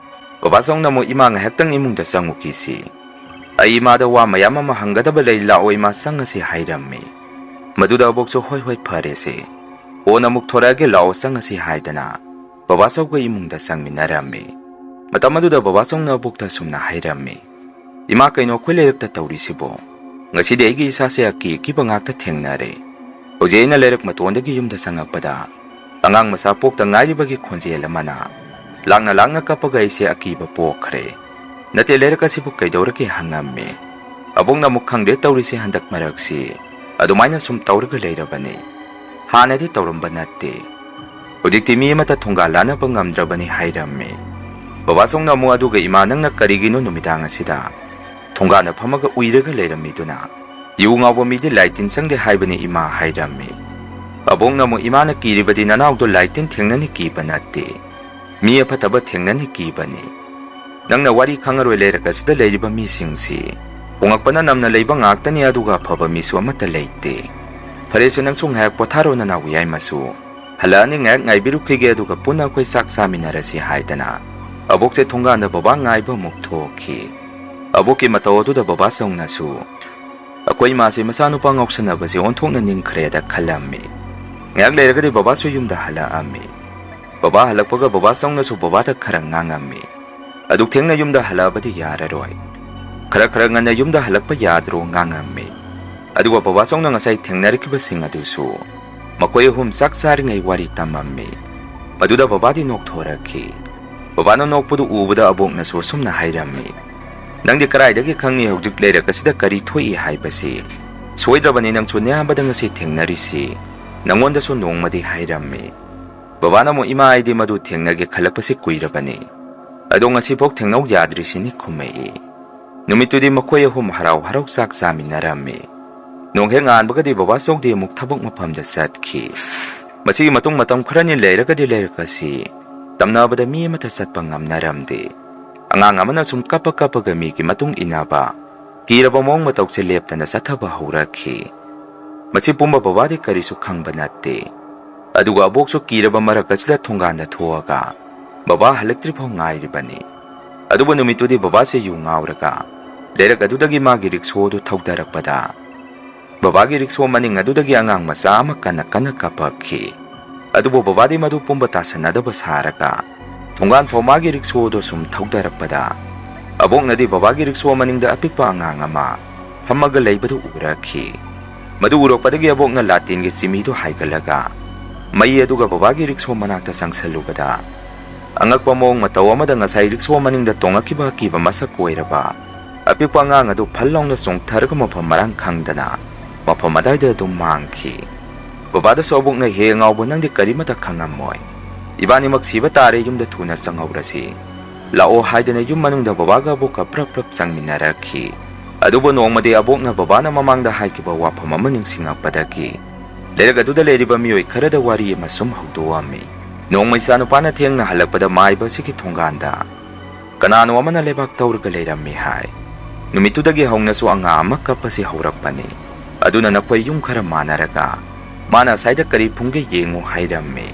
ꯕꯕꯥꯆꯧꯅ ꯑꯃꯨꯛ, "ꯏꯃꯥ ꯉꯥꯏꯍꯥꯛꯇꯪ ꯏꯃꯨꯡꯗ ꯆꯪꯉꯨꯈꯤꯁꯤ꯫ ꯑꯩ ꯏꯃꯥꯗ ꯋꯥ ꯃꯌꯥꯝ ꯑꯃ ꯍꯪꯒꯗꯕ ꯂꯩ, ꯂꯥꯛꯑꯣ ꯏꯃꯥ, ꯆꯪꯉꯁꯤ" ꯍꯥꯏꯔꯝꯃꯤ꯫ ꯃꯗꯨꯗ ꯑꯕꯣꯛꯁꯨ, "ꯍꯣꯏ ꯍꯣꯏ, ꯐꯔꯦꯁꯦ, ꯀꯣꯟꯅ ꯑꯃꯨꯛ ꯊꯣꯔꯛꯑꯒꯦ, ꯂꯥꯛꯑꯣ ꯆꯪꯉꯁꯤ" ꯍꯥꯏꯗꯅ ꯕꯕꯥꯆꯧꯒ ꯏꯃꯨꯡꯗ ꯆꯪꯃꯤꯟꯅꯔꯝꯃꯤ꯫ ꯃꯇꯝ ꯑꯗꯨꯗ ꯕꯕꯥꯆꯧꯅ ꯑꯕꯣꯛꯇ ꯑꯁꯨꯝꯅ ꯍꯥꯏꯔꯝꯃꯤ, "ꯏꯃꯥ, ꯀꯩꯅꯣ ꯑꯩꯈꯣꯏ ꯂꯩꯔꯛꯇ ꯇꯧꯔꯤꯁꯤꯕꯣ? ꯉꯁꯤꯗꯤ ꯑꯩꯒꯤ ꯏꯁꯥꯁꯦ ꯑꯀꯤ ꯑꯀꯤꯕ ꯉꯥꯛꯇ ꯊꯦꯡꯅꯔꯦ꯫ ꯍꯧꯖꯤꯛ ꯑꯩꯅ ꯂꯩꯔꯛ ꯃꯇꯣꯟꯗꯒꯤ ꯌꯨꯝꯗ ꯆꯪꯉꯛꯄꯗ ꯑꯉꯥꯡ ꯃꯆꯥ ꯄꯣꯛꯇ ꯉꯥꯏꯔꯤꯕꯒꯤ ꯈꯣꯟꯖꯦꯜ ꯑꯃꯅ ꯂꯥꯛꯅ ꯂꯥꯛꯅ ꯀꯞꯄꯒ ꯑꯩꯁꯦ ꯑꯀꯤꯕ ꯄꯣꯛꯈ꯭ꯔꯦ꯫ ꯅꯠꯇꯦ, ꯂꯩꯔꯛ ꯑꯁꯤꯕꯨ ꯀꯩꯗꯧꯔꯒꯦ?" ꯍꯪꯉꯝꯃꯤ꯫ ꯑꯕꯣꯛꯅ ꯑꯃꯨꯛ, "ꯈꯪꯗꯦ ꯇꯧꯔꯤꯁꯦ, ꯍꯟꯗꯛ ꯃꯔꯛꯁꯤ ꯑꯗꯨꯃꯥꯏꯅ ꯁꯨꯝ ꯇꯧꯔꯒ ꯂꯩꯔꯕꯅꯤ꯫ ꯍꯥꯟꯅꯗꯤ ꯇꯧꯔꯝꯕ ꯅꯠꯇꯦ꯫ ꯍꯧꯖꯤꯛꯇꯤ ꯃꯤ ꯑꯃꯠꯇ ꯊꯣꯡꯒꯥꯜ ꯂꯥꯟꯅꯕ ꯉꯝꯗ꯭ꯔꯕꯅꯤ" ꯍꯥꯏꯔꯝꯃꯤ꯫ ꯕꯕꯥꯆꯧꯅ ꯑꯃꯨꯛ, "ꯑꯗꯨꯒ ꯏꯃꯥ, ꯅꯪꯅ ꯀꯔꯤꯒꯤꯅꯣ ꯅꯨꯃꯤꯗꯥꯡ ꯑꯁꯤꯗ ꯊꯣꯡꯒꯥꯜꯗ ꯐꯝꯃꯒ ꯎꯏꯔꯒ ꯂꯩꯔꯝꯃꯤꯗꯨꯅ? ꯌꯨ ꯉꯥꯎꯕ ꯃꯤꯗꯤ ꯂꯥꯏ ꯇꯤꯟ ꯆꯪꯗꯦ ꯍꯥꯏꯕꯅꯤ ꯏꯃꯥ" ꯍꯥꯏꯔꯝꯃꯤ꯫ ꯑꯕꯣꯛꯅ ꯑꯃꯨꯛ, "ꯏꯃꯥꯅ ꯀꯤꯔꯤꯕꯗꯤ ꯅꯅꯥꯎꯗꯣ ꯂꯥꯏ ꯇꯤꯟ ꯊꯦꯡꯅꯅꯤ ꯀꯤꯕ ꯅꯠꯇꯦ, ꯃꯤ ꯑꯐꯠꯇꯕ ꯊꯦꯡꯅꯅꯤ ꯀꯤꯕꯅꯤ꯫ ꯅꯪꯅ ꯋꯥꯔꯤ ꯈꯪꯉꯔꯣꯏ, ꯂꯩꯔꯛ ꯑꯁꯤꯗ ꯂꯩꯔꯤꯕ ꯃꯤꯁꯤꯡꯁꯤ ꯍꯣꯡꯉꯛꯄꯅ ꯅꯝꯅ ꯂꯩꯕ ꯉꯥꯛꯇꯅꯤ, ꯑꯗꯨꯒ ꯑꯐꯕ ꯃꯤꯁꯨ ꯑꯃꯠꯇ ꯂꯩꯇꯦ꯫ ꯐꯔꯦꯁꯦ, ꯅꯪꯁꯨ ꯉꯥꯏꯍꯥꯛ ꯄꯣꯊꯥꯔꯣ, ꯅꯅꯥꯎ ꯌꯥꯏꯃꯁꯨ ꯍꯜꯂꯛꯑꯅꯤ, ꯉꯥꯏꯍꯥꯛ ꯉꯥꯏꯕꯤꯔꯨꯈꯤꯒꯦ, ꯑꯗꯨꯒ ꯄꯨꯟꯅ ꯑꯩꯈꯣꯏ ꯆꯥꯛ ꯆꯥꯃꯤꯟꯅꯔꯁꯤ" ꯍꯥꯏꯗꯅ ꯑꯕꯣꯛꯁꯦ ꯊꯣꯡꯒꯥꯟꯗ ꯕꯕꯥ ꯉꯥꯏꯕ ꯑꯃꯨꯛ ꯊꯣꯛꯈꯤ꯫ ꯑꯕꯣꯛꯀꯤ ꯃꯇꯧ ꯑꯗꯨꯗ ꯕꯕꯥꯆꯧꯅꯁꯨ, "ꯑꯩꯈꯣꯏ ꯏꯃꯥꯁꯦ ꯃꯆꯥꯅꯨꯄꯥ ꯉꯥꯎꯁꯟꯅꯕꯁꯦ ꯑꯣꯟꯊꯣꯛꯅ ꯅꯤꯡꯈ꯭ꯔꯦꯗ" ꯈꯜꯂꯝꯃꯤ꯫ ꯉꯥꯏꯍꯥꯛ ꯂꯩꯔꯒꯗꯤ ꯕꯕꯥꯁꯨ ꯌꯨꯝꯗ ꯍꯜꯂꯛꯑꯝꯃꯤ꯫ ꯕꯕꯥ ꯍꯜꯂꯛꯄꯒ ꯕꯕꯥꯆꯧꯅꯁꯨ ꯕꯕꯥꯗ ꯈꯔ ꯉꯥꯡꯉꯝꯃꯤ꯫ "ꯑꯗꯨꯛ ꯊꯦꯡꯅ ꯌꯨꯝꯗ ꯍꯜꯂꯛꯑꯕꯗꯤ ꯌꯥꯔꯔꯣꯏ꯫ ꯈꯔ ꯈꯔ ꯉꯟꯅ ꯌꯨꯝꯗ ꯍꯜꯂꯛꯄ ꯌꯥꯗ꯭ꯔꯣ?" ꯉꯥꯡꯉꯝꯃꯤ꯫ ꯑꯗꯨꯒ ꯕꯕꯥꯆꯧꯅ ꯉꯁꯥꯏ ꯊꯦꯡꯅꯔꯛꯈꯤꯕꯁꯤꯡ ꯑꯗꯨꯁꯨ ꯃꯈꯣꯏ ꯑꯍꯨꯝ ꯆꯥꯛ ꯆꯥꯔꯤꯉꯩ ꯋꯥꯔꯤ ꯇꯝꯃꯝꯃꯤ꯫ ꯃꯗꯨꯗ ꯕꯕꯥꯗꯤ ꯅꯣꯛꯊꯣꯔꯛꯈꯤ꯫ ꯕꯕꯥꯅ ꯅꯣꯛꯄꯗꯨ ꯎꯕꯗ ꯑꯕꯣꯛꯅꯁꯨ ꯑꯁꯨꯝꯅ ꯍꯥꯏꯔꯝꯃꯤ, "ꯅꯪꯗꯤ ꯀꯗꯥꯏꯗꯒꯤ ꯈꯪꯉꯤ ꯍꯧꯖꯤꯛ ꯂꯩꯔꯛ ꯑꯁꯤꯗ ꯀꯔꯤ ꯊꯣꯛꯏ ꯍꯥꯏꯕꯁꯤ? ꯁꯣꯏꯗ꯭ꯔꯕꯅꯤ ꯅꯪꯁꯨ ꯅꯌꯥꯝꯕꯗ ꯉꯁꯤ ꯊꯦꯡꯅꯔꯤꯁꯤ꯫ ꯅꯪꯉꯣꯟꯗꯁꯨ ꯅꯣꯡꯃꯗꯤ ꯍꯥꯏꯔꯝꯃꯤ꯫" ꯕꯕꯥꯅ ꯑꯃꯨꯛ, "ꯏꯃꯥ, ꯑꯩꯗꯤ ꯃꯗꯨ ꯊꯦꯡꯅꯒꯦ ꯈꯜꯂꯛꯄꯁꯤ ꯀꯨꯏꯔꯕꯅꯤ꯫ ꯑꯗꯣ ꯉꯁꯤꯐꯥꯎ ꯊꯦꯡꯅꯧ ꯌꯥꯗ꯭ꯔꯤꯁꯤꯅꯤ" ꯈꯨꯝꯃꯛꯏ꯫ ꯅꯨꯃꯤꯠꯇꯨꯗꯤ ꯃꯈꯣꯏ ꯑꯍꯨꯝ ꯍꯔꯥꯎ ꯍꯔꯥꯎ ꯆꯥꯛ ꯆꯥꯃꯤꯟꯅꯔꯝꯃꯤ꯫ ꯅꯣꯡ ꯍꯦꯛ ꯉꯥꯟꯕꯒꯗꯤ ꯕꯕꯥ ꯆꯧꯗꯤ ꯑꯃꯨꯛ ꯊꯕꯛ ꯃꯐꯝꯗ ꯆꯠꯈꯤ꯫ ꯃꯁꯤꯒꯤ ꯃꯇꯨꯡ ꯃꯇꯝ ꯈꯔꯅꯤ ꯂꯩꯔꯒꯗꯤ ꯂꯩꯔꯛ ꯑꯁꯤ ꯇꯝꯅꯕꯗ ꯃꯤ ꯑꯃꯠꯇ ꯆꯠꯄ ꯉꯝꯅꯔꯝꯗꯦ꯫ ꯑꯉꯥꯡ ꯑꯃꯅ ꯁꯨꯝ ꯀꯞꯄ ꯀꯞꯄꯒ ꯃꯤꯒꯤ ꯃꯇꯨꯡ ꯏꯟꯅꯕ, ꯀꯤꯔꯕ ꯃꯑꯣꯡ ꯃꯇꯧꯁꯦ ꯂꯦꯞꯇꯅ ꯆꯠꯊꯕ ꯍꯧꯔꯛꯈꯤ꯫ ꯃꯁꯤ ꯄꯨꯝꯕ ꯕꯕꯥꯗꯤ ꯀꯔꯤꯁꯨ ꯈꯪꯕ ꯅꯠꯇꯦ꯫ ꯑꯗꯨꯒ ꯑꯕꯣꯛꯁꯨ ꯀꯤꯔꯕ ꯃꯔꯛ ꯑꯁꯤꯗ ꯊꯣꯡꯒꯥꯟꯗ ꯊꯣꯛꯑꯒ ꯕꯕꯥ ꯍꯜꯂꯛꯇ꯭ꯔꯤꯐꯥꯎ ꯉꯥꯏꯔꯤꯕꯅꯤ꯫ ꯑꯗꯨꯕꯨ ꯅꯨꯃꯤꯠꯇꯨꯗꯤ ꯕꯕꯥꯁꯦ ꯌꯨ ꯉꯥꯎꯔꯒ ꯂꯩꯔꯛ ꯑꯗꯨꯗꯒꯤ ꯃꯥꯒꯤ ꯔꯤꯛꯁꯣ ꯑꯗꯨ ꯊꯧꯗꯔꯛꯄꯗ, ꯕꯕꯥꯒꯤ ꯔꯤꯛꯁꯣ ꯃꯅꯤꯡ ꯑꯗꯨꯗꯒꯤ ꯑꯉꯥꯡ ꯃꯆꯥ ꯑꯃ ꯀꯟꯅ ꯀꯟꯅ ꯀꯞꯄꯛꯈꯤ꯫ ꯑꯗꯨꯕꯨ ꯕꯕꯥꯗꯤ ꯃꯗꯨ ꯄꯨꯝꯕ ꯇꯥꯁꯟꯅꯗꯕ ꯁꯥꯔꯒ ꯊꯣꯡꯒꯥꯟ ꯐꯥꯎ ꯃꯥꯒꯤ ꯔꯤꯛꯁꯣ ꯑꯗꯨ ꯁꯨꯝ ꯊꯧꯗꯔꯛꯄꯗ, ꯑꯕꯣꯛꯅꯗꯤ ꯕꯕꯥꯒꯤ ꯔꯤꯛꯁꯣ ꯃꯅꯤꯡꯗ ꯑꯄꯤꯛꯄ ꯑꯉꯥꯡ ꯑꯃ ꯐꯝꯃꯒ ꯂꯩꯕꯗꯨ ꯎꯔꯛꯈꯤ꯫ ꯃꯗꯨ ꯎꯔꯛꯄꯗꯒꯤ ꯑꯕꯣꯛꯅ ꯂꯥꯇꯦꯟꯒꯤ ꯆꯤꯃꯤꯗꯨ ꯍꯥꯏꯒꯠꯂꯒ ꯃꯩ ꯑꯗꯨꯒ ꯕꯕꯥꯒꯤ ꯔꯤꯛꯁꯣ ꯃꯅꯥꯛꯇ ꯆꯪꯁꯜꯂꯨꯕꯗ, ꯑꯉꯛꯄ ꯃꯑꯣꯡ ꯃꯇꯧ ꯑꯃꯗ ꯉꯁꯥꯏ ꯔꯤꯛꯁꯣ ꯃꯅꯤꯡꯗ ꯇꯣꯡꯉꯛꯈꯤꯕ ꯑꯀꯤꯕ ꯃꯁꯛ ꯑꯣꯏꯔꯕ ꯑꯄꯤꯛꯄ ꯑꯉꯥꯡ ꯑꯗꯨ ꯐꯜ ꯂꯥꯎꯅ ꯆꯣꯡꯊꯔꯒ ꯃꯐꯝ ꯃꯔꯥꯡ ꯈꯪꯗꯅ ꯃꯐꯝ ꯑꯗꯥꯏꯗ ꯑꯗꯨꯝ ꯃꯥꯡꯈꯤ꯫ ꯕꯕꯥꯗꯁꯨ ꯑꯕꯣꯛꯅ, "ꯍꯦ ꯑꯉꯥꯎꯕ, ꯅꯪꯗꯤ ꯀꯔꯤꯃꯠꯇ ꯈꯪꯉꯝꯃꯣꯏ꯫ ꯏꯕꯥꯅꯤꯃꯛ ꯁꯤꯕ ꯇꯥꯔꯦ, ꯌꯨꯝꯗ ꯊꯨꯅ ꯆꯪꯍꯧꯔꯁꯤ꯫ ꯂꯥꯛꯑꯣ" ꯍꯥꯏꯗꯅ ꯌꯨꯝ ꯃꯅꯨꯡꯗ ꯕꯕꯥꯒ ꯑꯕꯣꯛꯀ ꯄ꯭ꯔꯞ ꯄ꯭ꯔꯞ ꯆꯪꯃꯤꯟꯅꯔꯛꯈꯤ꯫ ꯑꯗꯨꯕꯨ ꯅꯣꯡꯃꯗꯤ ꯑꯕꯣꯛꯅ ꯕꯕꯥꯅ ꯃꯃꯥꯡꯗ ꯍꯥꯏꯈꯤꯕ ꯋꯥꯐꯝ ꯑꯃ ꯅꯤꯡꯁꯤꯡꯉꯛꯄꯗꯒꯤ ꯂꯩꯔꯛ ꯑꯗꯨꯗ ꯂꯩꯔꯤꯕ ꯃꯤꯑꯣꯏ ꯈꯔꯗ ꯋꯥꯔꯤ ꯑꯃ ꯁꯨꯝ ꯍꯧꯗꯣꯛꯑꯝꯃꯤ꯫ ꯅꯣꯡꯃ ꯏꯆꯥꯅꯨꯄꯥꯅ ꯊꯦꯡꯅ ꯍꯜꯂꯛꯄꯗ ꯃꯥꯏꯕ ꯑꯁꯤꯒꯤ ꯊꯣꯡꯒꯥꯟꯗ ꯀꯅꯥꯅꯣ ꯑꯃꯅ ꯂꯩꯕꯥꯛ ꯇꯧꯔꯒ ꯂꯩꯔꯝꯃꯤ ꯍꯥꯏ꯫ ꯅꯨꯃꯤꯠꯇꯨꯗꯒꯤ ꯍꯧꯅꯁꯨ ꯑꯉꯥꯡ ꯑꯃ ꯀꯞꯄꯁꯤ ꯍꯧꯔꯛꯄꯅꯤ꯫ ꯑꯗꯨꯅ ꯅꯈꯣꯏ ꯌꯨꯝ ꯈꯔ ꯃꯥꯟꯅꯔꯒ ꯃꯥꯅ ꯑꯁꯥꯏꯗ ꯀꯔꯤ ꯐꯨꯝꯒꯦ ꯌꯦꯡꯉꯨ ꯍꯥꯏꯔꯝꯃꯤ꯫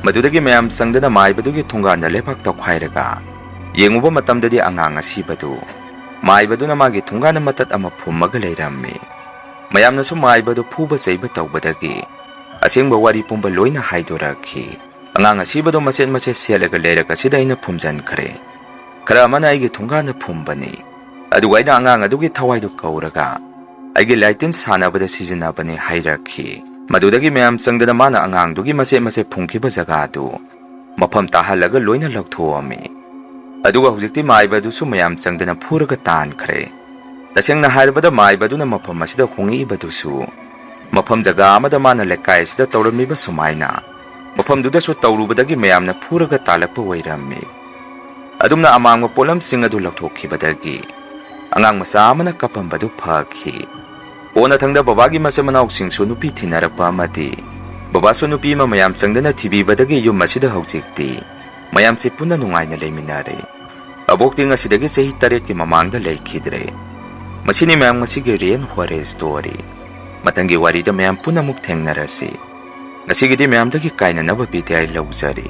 ꯃꯗꯨꯗꯒꯤ ꯃꯌꯥꯝ ꯆꯪꯗꯅ ꯃꯥꯏꯕꯗꯨꯒꯤ ꯊꯣꯡꯒꯥꯟꯗ ꯂꯩꯕꯥꯛ ꯇꯧꯈꯥꯏꯔꯒ ꯌꯦꯡꯉꯨꯕ ꯃꯇꯝꯗꯗꯤ ꯑꯉꯥꯡ ꯑꯁꯤꯕꯗꯨ ꯃꯥꯏꯕꯗꯨꯅ ꯃꯥꯒꯤ ꯊꯣꯡꯒꯥꯟꯗ ꯃꯇꯠ ꯑꯃ ꯐꯨꯝꯃꯒ ꯂꯩꯔꯝꯃꯤ꯫ ꯃꯌꯥꯝꯅꯁꯨ ꯃꯥꯏꯕꯗꯨ ꯐꯨꯕ ꯆꯩꯕ ꯇꯧꯕꯗꯒꯤ ꯑꯁꯦꯡꯕ ꯋꯥꯔꯤ ꯄꯨꯝꯕ ꯂꯣꯏꯅ ꯍꯥꯏꯗꯣꯔꯛꯈꯤ꯫ ꯑꯉꯥꯡ ꯑꯁꯤꯕꯗꯣ ꯃꯆꯦꯠ ꯃꯆꯦꯠ ꯁꯦꯠꯂꯒ ꯂꯩꯔꯛ ꯑꯁꯤꯗ ꯑꯩꯅ ꯐꯨꯝꯖꯟꯈ꯭ꯔꯦ꯫ ꯈꯔ ꯑꯃꯅ ꯑꯩꯒꯤ ꯊꯣꯡꯒꯥꯟꯗ ꯐꯨꯝꯕꯅꯤ꯫ ꯑꯗꯨꯒ ꯑꯩꯅ ꯑꯉꯥꯡ ꯑꯗꯨꯒꯤ ꯊꯋꯥꯏꯗꯨ ꯀꯧꯔꯒ ꯑꯩꯒꯤ ꯂꯥꯏꯇꯤꯟ ꯁꯥꯟꯅꯕꯗ ꯁꯤꯖꯤꯟꯅꯕꯅꯤ ꯍꯥꯏꯔꯛꯈꯤ꯫ ꯃꯗꯨꯗꯒꯤ ꯃꯌꯥꯝ ꯆꯪꯗꯅ ꯃꯥꯅ ꯑꯉꯥꯡꯗꯨꯒꯤ ꯃꯆꯦꯠ ꯃꯆꯦꯠ ꯐꯨꯝꯈꯤꯕ ꯖꯒꯥ ꯑꯗꯨ ꯃꯐꯝ ꯇꯥꯍꯜꯂꯒ ꯂꯣꯏꯅ ꯂꯧꯊꯣꯛꯑꯝꯃꯤ꯫ ꯑꯗꯨꯒ ꯍꯧꯖꯤꯛꯇꯤ ꯃꯥꯏꯕ ꯑꯗꯨꯁꯨ ꯃꯌꯥꯝ ꯆꯪꯗꯅ ꯐꯨꯔꯒ ꯇꯥꯟꯈ꯭ꯔꯦ꯫ ꯇꯁꯦꯡꯅ ꯍꯥꯏꯔꯕꯗ ꯃꯥꯏꯕ ꯑꯗꯨꯅ ꯃꯐꯝ ꯑꯁꯤꯗ ꯍꯣꯡꯉꯛꯏꯕꯗꯨꯁꯨ ꯃꯐꯝ ꯖꯒꯥ ꯑꯃꯗ ꯃꯥꯅ ꯂꯩꯀꯥꯏ ꯑꯁꯤꯗ ꯇꯧꯔꯝꯃꯤꯕ ꯁꯨꯃꯥꯏꯅ ꯃꯐꯝꯗꯨꯗꯁꯨ ꯇꯧꯔꯨꯕꯗꯒꯤ ꯃꯌꯥꯝꯅ ꯐꯨꯔꯒ ꯇꯥꯜꯂꯛꯄ ꯑꯣꯏꯔꯝꯃꯤ꯫ ꯑꯗꯨꯝꯅ ꯑꯃꯥꯡꯕ ꯄꯣꯠꯂꯝꯁꯤꯡ ꯑꯗꯨ ꯂꯧꯊꯣꯛꯈꯤꯕꯗꯒꯤ ꯑꯉꯥꯡ ꯃꯆꯥ ꯑꯃꯅ ꯀꯞꯄꯝꯕꯗꯨ ꯐꯈꯤ꯫ ꯀꯣꯟꯅꯊꯪꯗ ꯕꯕꯥꯒꯤ ꯃꯆꯤꯟ ꯃꯅꯥꯎꯁꯤꯡꯁꯨ ꯅꯨꯄꯤ ꯊꯤꯅꯔꯛꯄ ꯑꯃꯗꯤ ꯕꯕꯥꯁꯨ ꯅꯨꯄꯤ ꯑꯃ ꯃꯌꯥꯝ ꯆꯪꯗꯅ ꯊꯤꯕꯤꯕꯗꯒꯤ ꯌꯨꯝ ꯑꯁꯤꯗ ꯍꯧꯖꯤꯛꯇꯤ ꯃꯌꯥꯝꯁꯤ ꯄꯨꯟꯅ ꯅꯨꯡꯉꯥꯏꯅ ꯂꯩꯃꯤꯟꯅꯔꯦ꯫ ꯑꯕꯣꯛꯇꯤ ꯉꯁꯤꯗꯒꯤ ꯆꯍꯤ ꯇꯔꯦꯠꯀꯤ ꯃꯃꯥꯡꯗ ꯂꯩꯈꯤꯗ꯭ꯔꯦ꯫ ꯃꯁꯤꯅꯤ ꯃꯌꯥꯝ ꯉꯁꯤꯒꯤ ꯔꯤꯌꯦꯜ ꯍꯣꯔꯔ ꯁ꯭ꯇꯣꯔꯤ꯫ ꯃꯊꯪꯒꯤ ꯋꯥꯔꯤꯗ ꯃꯌꯥꯝ ꯄꯨꯟꯅ ꯑꯃꯨꯛ ꯊꯦꯡꯅꯔꯁꯤ꯫ ꯉꯁꯤꯒꯤꯗꯤ ꯃꯌꯥꯝꯗꯒꯤ ꯀꯥꯏꯅꯅꯕ ꯕꯤꯗꯥꯏ ꯂꯧꯖꯔꯤ꯫